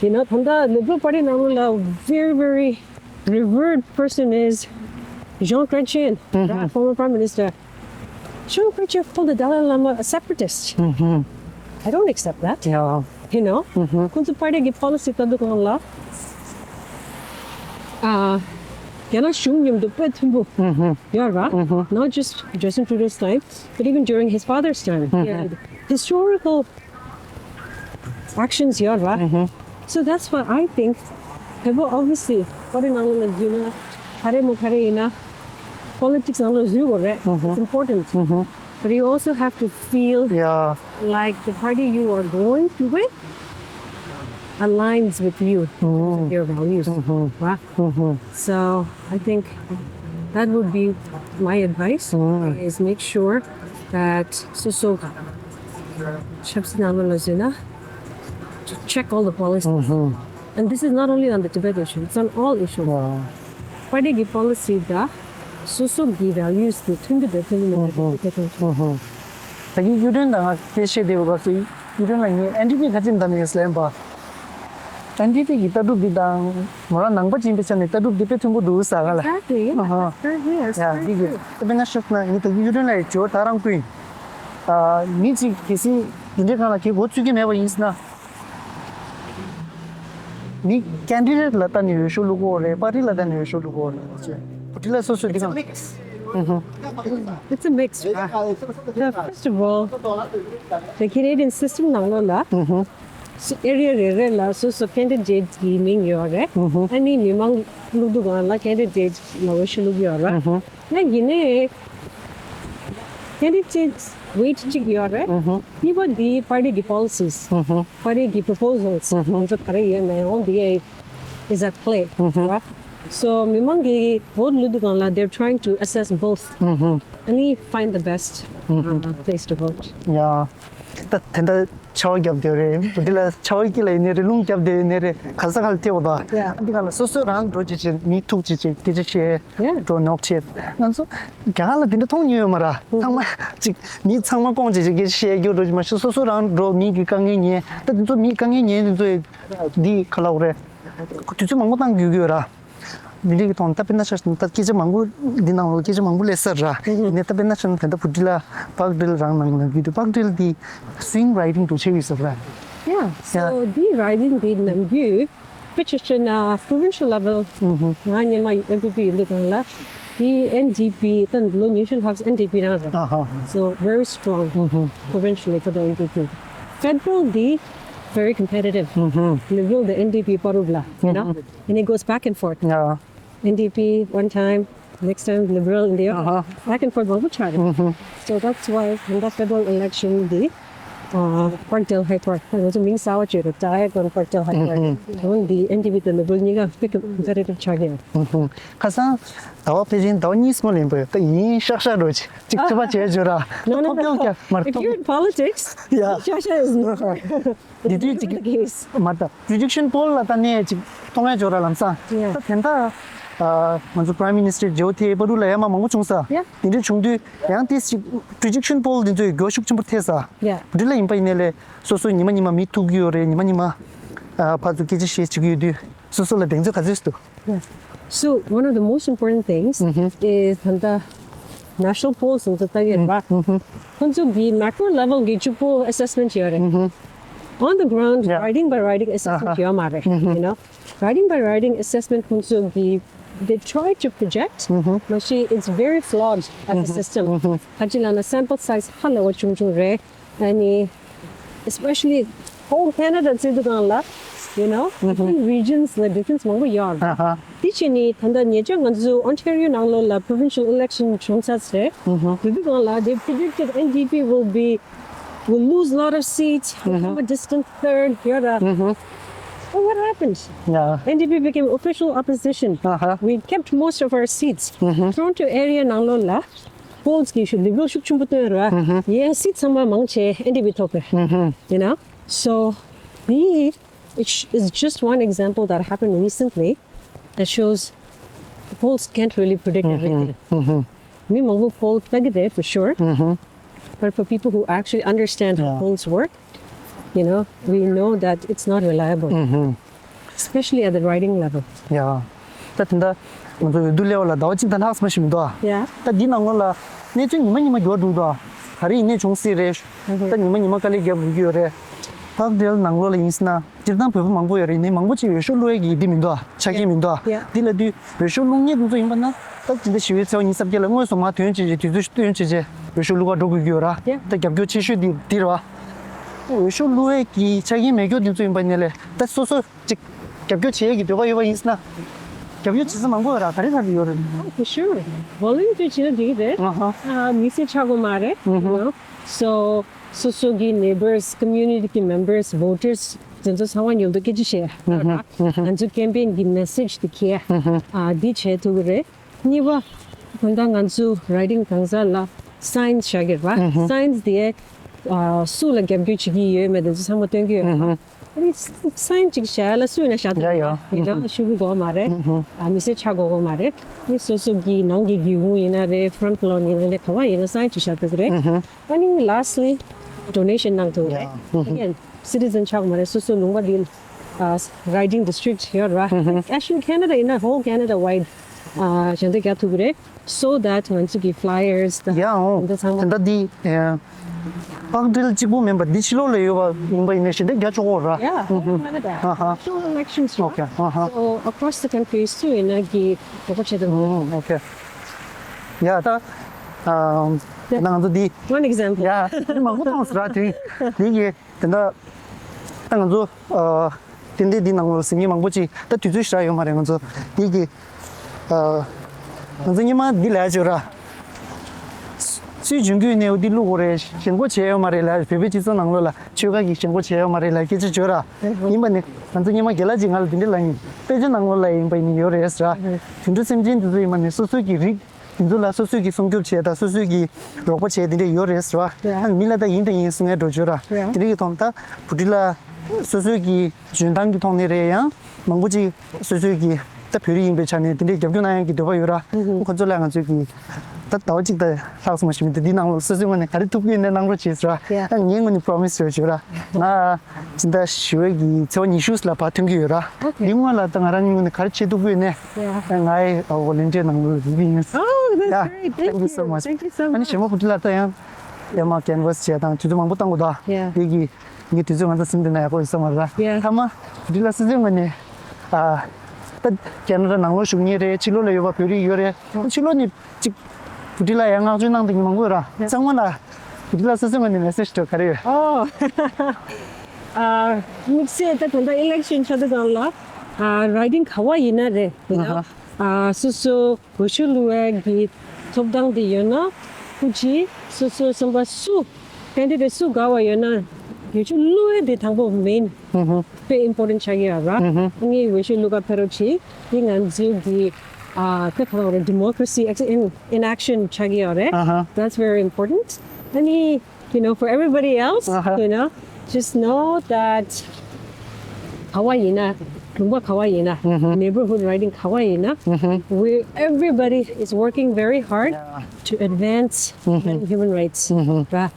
You know, ད་ལྟ་ལིབ་རལ་པར་ཊི་ནང་ལོགས་ལ་very very revered person is Jean Chrétien, right? Former Prime Minister. Jean Chrétien called the Dalai Lama a separatist. I don't accept that. Yeah. You know? ཁོང་ཚོ་པར་ཊི་གི་པོ་ལི་སི་ལྟ་བུ་སྒང་ལ། ཨ། རྒྱ་ནག་གཞུང་མཉམ་དུ་དཔེ་མཐུན་པོ་ཡོད་རེད་བ། Not just Justin Trudeau's time, but even during his father's time, he had historical actions ཡོད་རེད་བ། So that's why I think བོད་པ་obviously པར་ཊི་ནང་ལོགས་ལ་འཛུལ་ན་ག་རེ་མོ་ག་རེ་ཡིན་ན་པོ་ལི་ཊིག་སི་ནང་ལོགས་འཛུལ་དགོས་རེད། It's important. But you also have to feel, yeah, like the party you are going to with aligns with you, with your values. Right? So I think that would be my advice, is make sure that སོ་སོ་ཆབ་སྲིད་ནང་ལོགས་ལ་འཛུལ་ན། To check all the policies. And this is not only on the Tibet issue, it's on all issues. པར་ཊི་གི་པོ་ལི་སི་དང་སོ་སོ་གི་ཝེ་ལུ་སི་དེ་མཐུན་གྱི་འདུག་མཐུན་གྱི་མི་འདུག་དེ་ཐོན་ཆོག་ད་གིན་གཡུ་སྒྲོན་དང་ང་སྐད་ཆ་བཤད་བསྡད་པའི་སྐབས་སུ་གཡུ་སྒྲོན་ལགས་ངས་ཨེན་ཌི་པི་ག་ཚོད་འདམས་ཡོད་ཟེར་ལབ་པ། ཨེན་ཌི་པི་གི་ལྟ་གྲུབ་འདི་དང་མོ་རང་ནང་པ་ཅིག་ཡིན་པའི་ཆ་ནས་ལྟ་གྲུབ་འདི་དཔེ་མཐུན་པོ་འདུག་ཟེར་ག་ལ། Exactly. ཡ་འདི་གི་དཔེར་ན་ཤོད་ན་ངས་ད་གིན་གཡུ་སྒྲོན་ལགས་ཀྱི་ཇོ་ད་རང་བསྐུལ་ཡིན། མི་གཅིག་གལ་སྲིད་འདི་འདྲའི་སྒང་ལ་ཁྱེད་འགོ་བཙུགས་ཀྱི་མེད་པ་ཡིན་ཟེར་ན། མི་ཀེན་ཌི་ཌེ་ཊི་ལ་ལྟ་ནས་འོས་ཤོག་བླུག་གི་ཡོད་རེད། པར་ཊི་ལ་ལྟ་ནས་འོས་ཤོག་བླུག་གི་ཡོད་རེད་ཅེས། བུ་ཁྲིད་ལ་སོ་སོས་འདི་གང་། It's a mix. It's a mix. First of all, the Canadian system ནང་ལོགས་ལ་ཨེ་རི་ཡ་རེ་རེ་ལ་སོ་སོ་ཀེན་ཌི་ཌེ་ཊི་གི་མིང་ཡོད་རེད། ཨ་ནི་མི་མང་བླུག་དུས་སྒང་ལ་ཀེན་ཌི་ཌེ་ཊི་ལ་འོས་ཤོག་བླུག་གི་ཡོད་རེད། ཡང་ཡིན་ནའི་ཀེན་ཌི་ཌེ་ཊི་ཝེ་ཊི་གཅིག་ཡོད་རེད། གཉིས་པ་འདི་པར་ཊི་གི་པོ་ལི་སིས། པར་ཊི་གི་པོ་པོ་ཟལ་ང་ཚོ་ག་རེ་ཡོད་མེད་འོང་འདི་ཡ་is at play. So མི་མང་གི་བོ་ཊི་བླུག་དུས་སྒང་ལ་they're trying to assess both. ཨ་ནི་find the best, uh, place to vote. ཡ། ད་དེ་འདྲ་ཆར་པ་བརྒྱབ་བསྡད་རེད། འདི་ལ་ཆར་པ་དཀྱིལ་ལ་ཡིན་ནའི་རེད། རླུང་བརྒྱབ་བསྡད་ཡིན་ནའི་རེད། ག་ས་ག་ལ་ཐེབས་པ་དང་། ཡ། འདི་ག་ལ་སོ་སོ་རང་འགྲོ་བྱེད་བྱེད་མི་ཐུག་བྱེད་བྱེད་སྐད་ཆ་བཤད། ཡ། འགྲོ་ནོག་བྱེད། ང་ཚོ་རྒྱ་གར་ལ་འདི་འདྲ་མཐོང་མྱོང་ཡོད་མ་རེད། ཚང་མ་ཅིག་མི་ཚང་མ་སྐོང་བྱེད་བྱེད་སྐད་ཆ་བཤད་རྒྱུ་འགྲོ་བྱེད་མ་གཏོགས་སོ་སོ་རང་འགྲོ་མི་གི་དཀའ་ངལ་ཉན། ད་འདི་ཚོ་མི་དཀའ་ངལ་ཉན་འདི་ཚོ་འདི་ག་ལབ་དགོས་རེད། དུས་ཚོད་མང་པོ་བཏང་དགོས་ཀྱི་ཡོད་རེད། མི་རིགས་ཀྱི་ཐོག་ནས་ད་དཔེར་ན་ཆ་བཞག་ན་ད་སྐད་ཆ་མང་པོ་འདི་ནང་ལ་སྐད་ཆ་མང་པོ་སླེབས་ས་རེད། ཡིན་ནའི་ད་དཔེར་ན་ཆ་བཞག་ན་ད་ལྟ་བུ་ཊི་ལ་པག་ཌིལ་རང་ནང་ལ་རྒྱུད་དུ་པག་ཌིལ་འདི་སུའིང་རའི་ཊིང་འདྲ་བོ་ཆགས་ཡོད་ས་རེད། Yeah, so འདི་རའི་ཊིང་འདི་ནམ་རྒྱུན་དཔེ་ཆ་བཤད་ན་པོ་རོ་བིན་ཤལ་ལེ་ཝལ་ང་སྔོན་མ་ཨེན་ཕི་པི་ཡིན་དུས་སྒང་ལ་འདི་ཨེན་ཌི་པི་ད་ལོ་ཉི་ཤུ་ལྷག་ཨེན་ཌི་པི་རང་རེད། So very strong provincially for the N D P. Federal འདི very competitive. Liberal དང N D P བར་ལ། you know, and it goes back and forth. Yeah. N D P one time, next time Liberal in the other. Back and forth མང་པོ་ཆགས་རེད། So that's why in the federal election འདི uh, Parkdale High Park. ང་ཚོ་མིང་གསར་པ་བརྗོད་རེད། Diagon Parkdale High Park. འོན་ཏེ་N D P དང་Liberal གཉིས་ཀ་big competitive ཆགས་ཀྱི་ཡོད། ཁ་སང་ཟླ་བ་ཕལ་ཆེར་ཟླ་བ་གཉིས་སྔོན་ལ་ཡིན་པ་ད་ཡིན་ཤག་ཤག་འགྲོ་ཅིག་ཅིག་ཚོད་པ་བྱས་བརྗོད་ར། No, no, ཐོབ་ཐོབ་no. ཀྱང་མར་If ཐོབ། You're in politics, yeah. ཤག་ཤག is not འདི་དུས་ཅིག the case. མ་ད་prediction poll ལ་ད་ནས་ཅིག་མཐོང་ཡ་འཇོག་ར་ལམ་སང་། Yeah. ད་དེ་འདྲ་ང་ཚོ་Prime Minister Joe Thepparu ལ་ཡ་མ་མང་པོ་བྱུང་ས། Yeah. དེ་འདྲ་བྱུང་དུས་ཡང་དེ་ཅིག་prediction poll འདི་ཚོའི་འགྱོ་ཤུགས་ཆེན་པོ་ཐེབས་ས། Yeah. འདི་ལ་ཡིན་པ་ཡིན་ནའི་ལས་སོ་སོ་ཉི་མ་ཉི་མ་མི་ཐུག་གི་ཡོད་རེད། ཉི་མ་ཉི་མ་ཕར་ཚུར་སྐད་ཆ་བཤད་བྱེད་ཀྱི་ཡོད་དུས་སོ་སོ་ལ་གདེང་ཚོད་ག་ཚོད་འདུག Yeah. So one of the most important things is ད་ལྟ་national polls ཟེར་ཚོ་ལྟ་ཡོད་པ། ཁོང་ཚོ་གི་macro level གི་གཅིག་པོ་assessment ཡོད་རེད། On the ground, yeah. Riding by riding assessment ཡོད་མ་རེད། You know, riding by riding assessment ཁོང་ཚོ་གི they try to project, but she it's very flawed as a system. ཁ་ཅིག་ལ་ན་sample size ཧ་ལས་པ་ཆུང་ཆུང་རེད། ཨ་ནི་especially whole Canada བརྩི་དུས་སྒང་ལ། you know, different regions ལ་difference མང་པོ་ཡོད་རེད། དེ་བྱས་ནས་ད་ལྟ་ཉེ་ཆར་ང་ཚོ་Ontario ནང་ལོགས་ལ་provincial election བྱུང་ཚར་ཚེ། དེ་དུས་སྒང་ལ་they predicted N D P will be will lose a lot of seats, become a distant third ཡོད་རེད། But what happened? Yeah. N D P became official opposition. We kept most of our seats. Toronto area ནང་ལོགས་ལ་polls གི་ཤུགས་Liberal ཤུགས་ཆེན་པོ་བཏོན་ར། ཡང་seat ཚང་མ་མང་ཆེ་N D P ཐོབ་པས། you know, so the it is just one example that happened recently that shows polls can't really predict everything. མི་མང་པོ་poll ལྟ་གི་རེད་for sure. But for people who actually understand how polls work, you know, we know that it's not reliable. Especially at the riding level. Yeah. ད་དེ་འདྲ་ང་ཚོ་འོས་བསྡུ་སླེབས་པ་ལ་ཟླ་བ་གཅིག་དང་ལྷག་ཙམ་ཞིག་མི་འདུག་ཨ། Yeah. ད་འདི་ནང་ལོགས་ལ་གནས་ཚུལ་ཉི་མ་ཉི་མ་འགྱུར་བ་འགྲོ་འདུག་ཨ། ག་རེ་ཡིན་ནའི་བྱུང་སྲིད་རེད། ད་ཉི་མ་ཉི་མ་དཀའ་ལས་རྒྱབ་དགོས་ཀྱི་ཡོད་རེད། Parkdale ནང་ལོགས་ལ་ཡིན་ཟེར་ན་སྤྱིར་བཏང་བོད་པ་མང་པོ་ཡོད་རེད། ཡིན་ནའི་མང་པོ་ཅིག་འོས་ཤོག་བླུག་ཡས་ཀྱི་འདི་མི་འདུག་ཨ། ཆ་རྐྱེན་མི་འདུག་ཨ། Yeah. འདི་ལ་དུས་འོས་ཤོག་བླུག་མཁན་དེ་ཚོ་ཡིན་པ་ན་ད་དེ་འདྲ་ཞི་བའི་ཚེས་པ་ཉི་ཤུ་རྩ་བརྒྱད་ལ་དངོས་སུ་མར་ཐོན་བྱས་རྗེས་དུས་ཚོད་བཏོན་བྱས་རྗེས་འོས་ཤོག་བླུག་ག་འགྲོ་དགོས་ཀྱི་ཡོད་ར། Yeah. ད་རྒྱབ་སྐྱོར་ཆེ་ཤོས་འདི་འདི་རེད་བ། འོས་ཤོག་བླུག་ཡས་ཀྱི་ཆ་རྐྱེན་མེད་མཁན་དེ་ཚོ་ཡིན་པ་ཡིན་ནའི་ལས་ད་སོ་སོ་ཅིག་རྒྱབ་སྐྱོར་བྱེད་ཡས་ཀྱི་འདོད་པ་ཡོད་པ་ཡིན་ཟེར་ན། རྒྱབ་སྐྱོར་བྱེད་ས་མང་པོ་ཡོད་ར། ག་རེ་ག་རེ་ཡོད་རེད། Oh, for sure. Volunteer བྱེད་ན་འགྲིག་གི་རེད། ཨ་ཧ། ཨ། མི་སེར་ཆགས་དགོས་མ་རེད། ཨུ་ཧུ། So སོ་སོ་གི་neighbors, community གི་members, voters དེ་ཚོ་ཚང་མ་མཉམ་དུ་སྐད་ཆ་བཤད། ཨུ་ཧུ། ཨུ་ཧུ། ང་ཚོ་campaign གི་message དེ་འཁྱེར། ཨུ་ཧུ། ཨ། འདི་བྱེད་ཐུབ་ཀྱི་རེད། གཉིས་པ། ད་ལྟ་ང་ཚོ་riding གང་ཟག་ལ་signs བཞག་གི་རེད་པ། ཨུ་ཧུ། Signs དེ་ཨ་སུ་ལ་རྒྱབ་སྐྱོར་བྱེད་ཀྱི་ཡོད་མེད་དེ་ཚོ་ཚང་མ་སྟོན་གྱི་ཡོད་རེད་པ། ཨུ་ཧུ། ཨ་ནི་sign གཅིག་བཞག་ཡ་ལ་སུ་ཡིན་ན་བཞག་ཐུབ་ཡ་ཡ། ཡིན་ན་ཤོག་གུ་དགོས་མ་རེད། ཨ། མི་སེར་ཆགས་དགོས་དགོས་མ་རེད། ཨ་ནི་སོ་སོ་གི་ནང་གི་སྒེའུ་ཁུང་ཡིན་ན་རེད། front lawn ཡིན་ན་རེད། ག་པར་ཡིན་ན་sign གཅིག་བཞག་ཐུབ་ཀྱི་རེད། ཨ་ནི་lastly donation གནང་ཐུབ་རེད། Again citizen ཆགས་མ་རེད། སོ་སོ་ལུང་པ་འདི་ཨ་riding district ཡོད་ར། Actually Canada ཡིན་ན་whole Canada wide ཨ་ཞལ་འདེབས་རྒྱག་ཐུབ་ཀྱི་རེད། So that ང་ཚོ་གི flyers དང་ཡ་འོ་འདི་ཚང་མ། དེ་འདྲ་འདི་ཨ་Parkdale གཅིག་པོ་མིན་པར་འདི་ཕྱི་ལོགས་ལ་ཡོད་པ་ཡིན་པ་ཡིན་ན་ཞལ་འདེབས་རྒྱག་ཆོག་གོ་ར། Yeah, whole Canada. ཨ་ཧ། National elections ར། Okay. ཨ་ཧ། So across the country སུ་ཡིན་ན་གི་དོགས་པ་བྱེད་དང་། ཨོ། Okay. ཡ་ད་ཨ་ད་ང་ཚོ་འདི། One example. ཡ་འདི་མང་པོ་མཐོང་སོང་ར། དེ་འདི་གི་དེ་འདྲ་ད་ང་ཚོ་ཨ་དེ་འདྲའི་འདི་ནང་ལོགས་ཟིན་མཁན་མང་པོ་ཅིག་ད་དུས་ཚོད་ཞེ་དྲག་ཡོད་མ་རེད། ང་ཚོ་འདི་གི་ཨ་ང་ཚོ་སྔོན་མ་འདི་ལས་བྱོས་ར། སུས་འཇོན་གྱི་ཡོད་ནའི་འོ་འདི་བླུག་དགོས་རེད། ཞེན་ཁོག་བྱས་ཡོད་མ་རེད་ལ། བོད་པའི་སྤྱི་ཚོགས་ནང་ལོགས་ལ་ཆོལ་ཁ་གི་ཞེན་ཁོག་བྱས་ཡོད་མ་རེད་ལ་སྐད་ཆ་བརྗོད་ར། ཡིན་པ་ནི་ང་ཚོ་སྔོན་མ་རྒན་ལགས་ཅིག་ང་ལ་འདི་འདྲ་ལབ་ཡིན། དཔེ་ཆ་ནང་ལོགས་ལ་ཡིན་པ་ཡིན་ནི་ཡོད་རེད་ཟེར་ར། དུད་འགྲོ་སེམས་ཅན་འདི་ཚོ་ཡིན་པ་ནི་སོ་སོ་གི་རིགས་འདི་ཚོ་ལ་སོ་སོ་གི་སྲུང་སྐྱོབ་བྱས་དང་སོ་སོ་གི་རོགས་པ་བྱས་འདི་འདྲ་ཡོད་རེད་ཟེར་བ། ཨ་ནི་མི་ལ་ད་ཡིན་དང་ཡིན་གསུང་ཡ་འགྲོ་བརྗོད་ར། དེ་འདྲ་གི་ཐོག་ད་བུ་ཁྲིད་ལ་སོ་སོ་གི་འཇོན་ཐང་གི་ཐོག་ནས་རེད། ཡང་མང་པོ་ཅིག་སོ་སོའི་གི་ད་བོད་རིགས་ཡིན་པའི་ཆ་ནས་དེ་འདྲའི་རྒྱབ་སྐྱོར་གནང་ཡག་གི་འདོད་པ་ཡོད་ར། ཁོ་ཚོ་ལ་ང་ཚོས་གི་ད་ཟླ་བ་གཅིག་དང་ལྷག་ཙམ་ཞིག་མི་འདུག་འདི་ནང་ལོགས་སོ་སོའི་ངོས་ནས་ག་རེ་ཐུབ་ཀྱི་ཡོད་ནའི་གནང་རོགས་བྱེད་ཟེར་ར། ཡང་ངའི་ངོས་ནས་པོ་རོ་མི་སི་ཡོད་བརྗོད་ར། ང་སྤྱི་ཟླ་བཞི་པའི་གི་ཚེས་པ་ཉི་ཤུ་ལ་ཕར་ཐོན་གྱི་ཡོད་ར། འདི་སྔོན་ལ་ད་ང་རང་ངོས་ནས་ག་རེ་བྱེད་ཐུབ་ཀྱི་ཡོད་ནའི་ང་ཡི་ཝོ་ལན་ཊིར་ནང་ལོགས་འཛུལ་གྱི་ཡིན། Oh, that's great. Thank you so much. Thank you so much. ཨ་ནི་གཞན་པ་བུ་ཁྲིད་ལ་ད་ཡང་ཡར་མར་canvass བྱས་དང་དུས་ཚོད་མང་པོ་བཏང་དགོས་ད། ཡ་གི་ངས་དུས་ཚོད་ང་ཚོ་ཟིན་དེ་ན་ཡག་པོ་ཡོད་ས་མ་རེད། ཡ་མཐའ་མ་བུ་ཁྲིད་ལ་སྲིད་ཚོད་ངོས་ནས་ཨ་ད་ཁེ་ན་ཌ་ནང་ལོགས་བཞུགས་མཁན་རེད། ཕྱི་ལོགས་ལ་ཡོད་པ་བོད་རིགས་ཡོད་རེད། ཕྱི་ལོགས་ནས་གཅིག་བུ་ཁྲིད་ལ་ཡང་བསྔགས་བརྗོད་གནང་བསྡད་མཁན་མང་པོ་ཡོད་ར། ཚང་མ་ལ་ བུ་ལ་སོ་སོའི་ངོས་ནས་མེ་སེ་ཇི་དེ་ག་རེ་ཡོད། ཨོ། ཨ། དམིགས་བསལ་ད་ད་ལྟ་ཨི་ལེག་ཤན་ཆགས་དུས་སྒང་ལ། ཨ། རའི་ཊིང་ག་བ་ཡིན་ན་རེད། you know། ཨ། སོ་སོ་འོས་ཤོག་བླུག་ཡས་ཀྱི་ཐོབ་ཐང་དེ་ཡོད་ན། ཁོ་ཅི་སོ་སོའི་བསམ་པ་སུ། ཀེན་ཌི་ཌེ་ཊི་སུ་དགའ་བ་ཡོད་ན། འོས་ཤོག་བླུག་ཡས་དེ་དང་པོ་མེན། དཔེ་ཨིམ་པོར་ཊེན་ཊི་ཆགས་ཀྱི་ཡོད་ར། ངས་འོས་ཤོག་བླུག་ག་ཕེབས་རོགས་བྱེད། དེ་ང་ཚོའི་གི། ཨ། དཔེ་ག་རེ་ལབ་དགོས་རེད། ཌི་མོ་ཀ་རེ་སི་ཨེག་ཊི་ཨིན་ཨིན་ཨེག་ཤན་ཆགས་ཀྱི་ཡོད་རེད། That's very important. ཨ་ནི། you know, for everybody else, you know, just know that ག་བ་ཡིན་ན། ལུང་པ་ག་བ་ཡིན་ན། neighborhood རའི་ཊིང་ག་བ་ཡིན་ན། we, everybody is working very hard to advance human rights, right?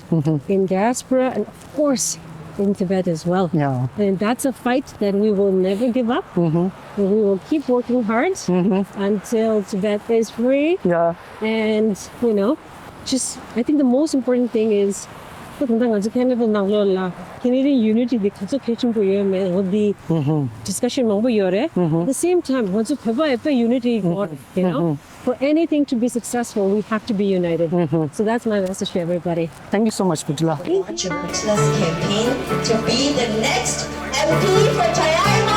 In diaspora and of course in Tibet as well. And that's a fight that we will never give up. And we will keep working hard until Tibet is free. And, you know, just, I think the most important thing is, ད་ད་ལྟ་ང་ཚོ་ཁེ་ན་ཌ་ནང་ལོགས་ལ་Canadian unity དེ་ག་ཚོད་གལ་ཆེན་པོ་ཡོད་མེད་འོ་དེ་discussion མང་པོ་ཡོད་རེད། At the same time ང་ཚོ་བོད་པ་ཡོད་པའི་unity ཡོད་རེད། you know, for anything to be successful, we have to be united. So that's my message to everybody. Thank you so much, Putila. Launch of Putila's campaign to be the next M P for Tayal.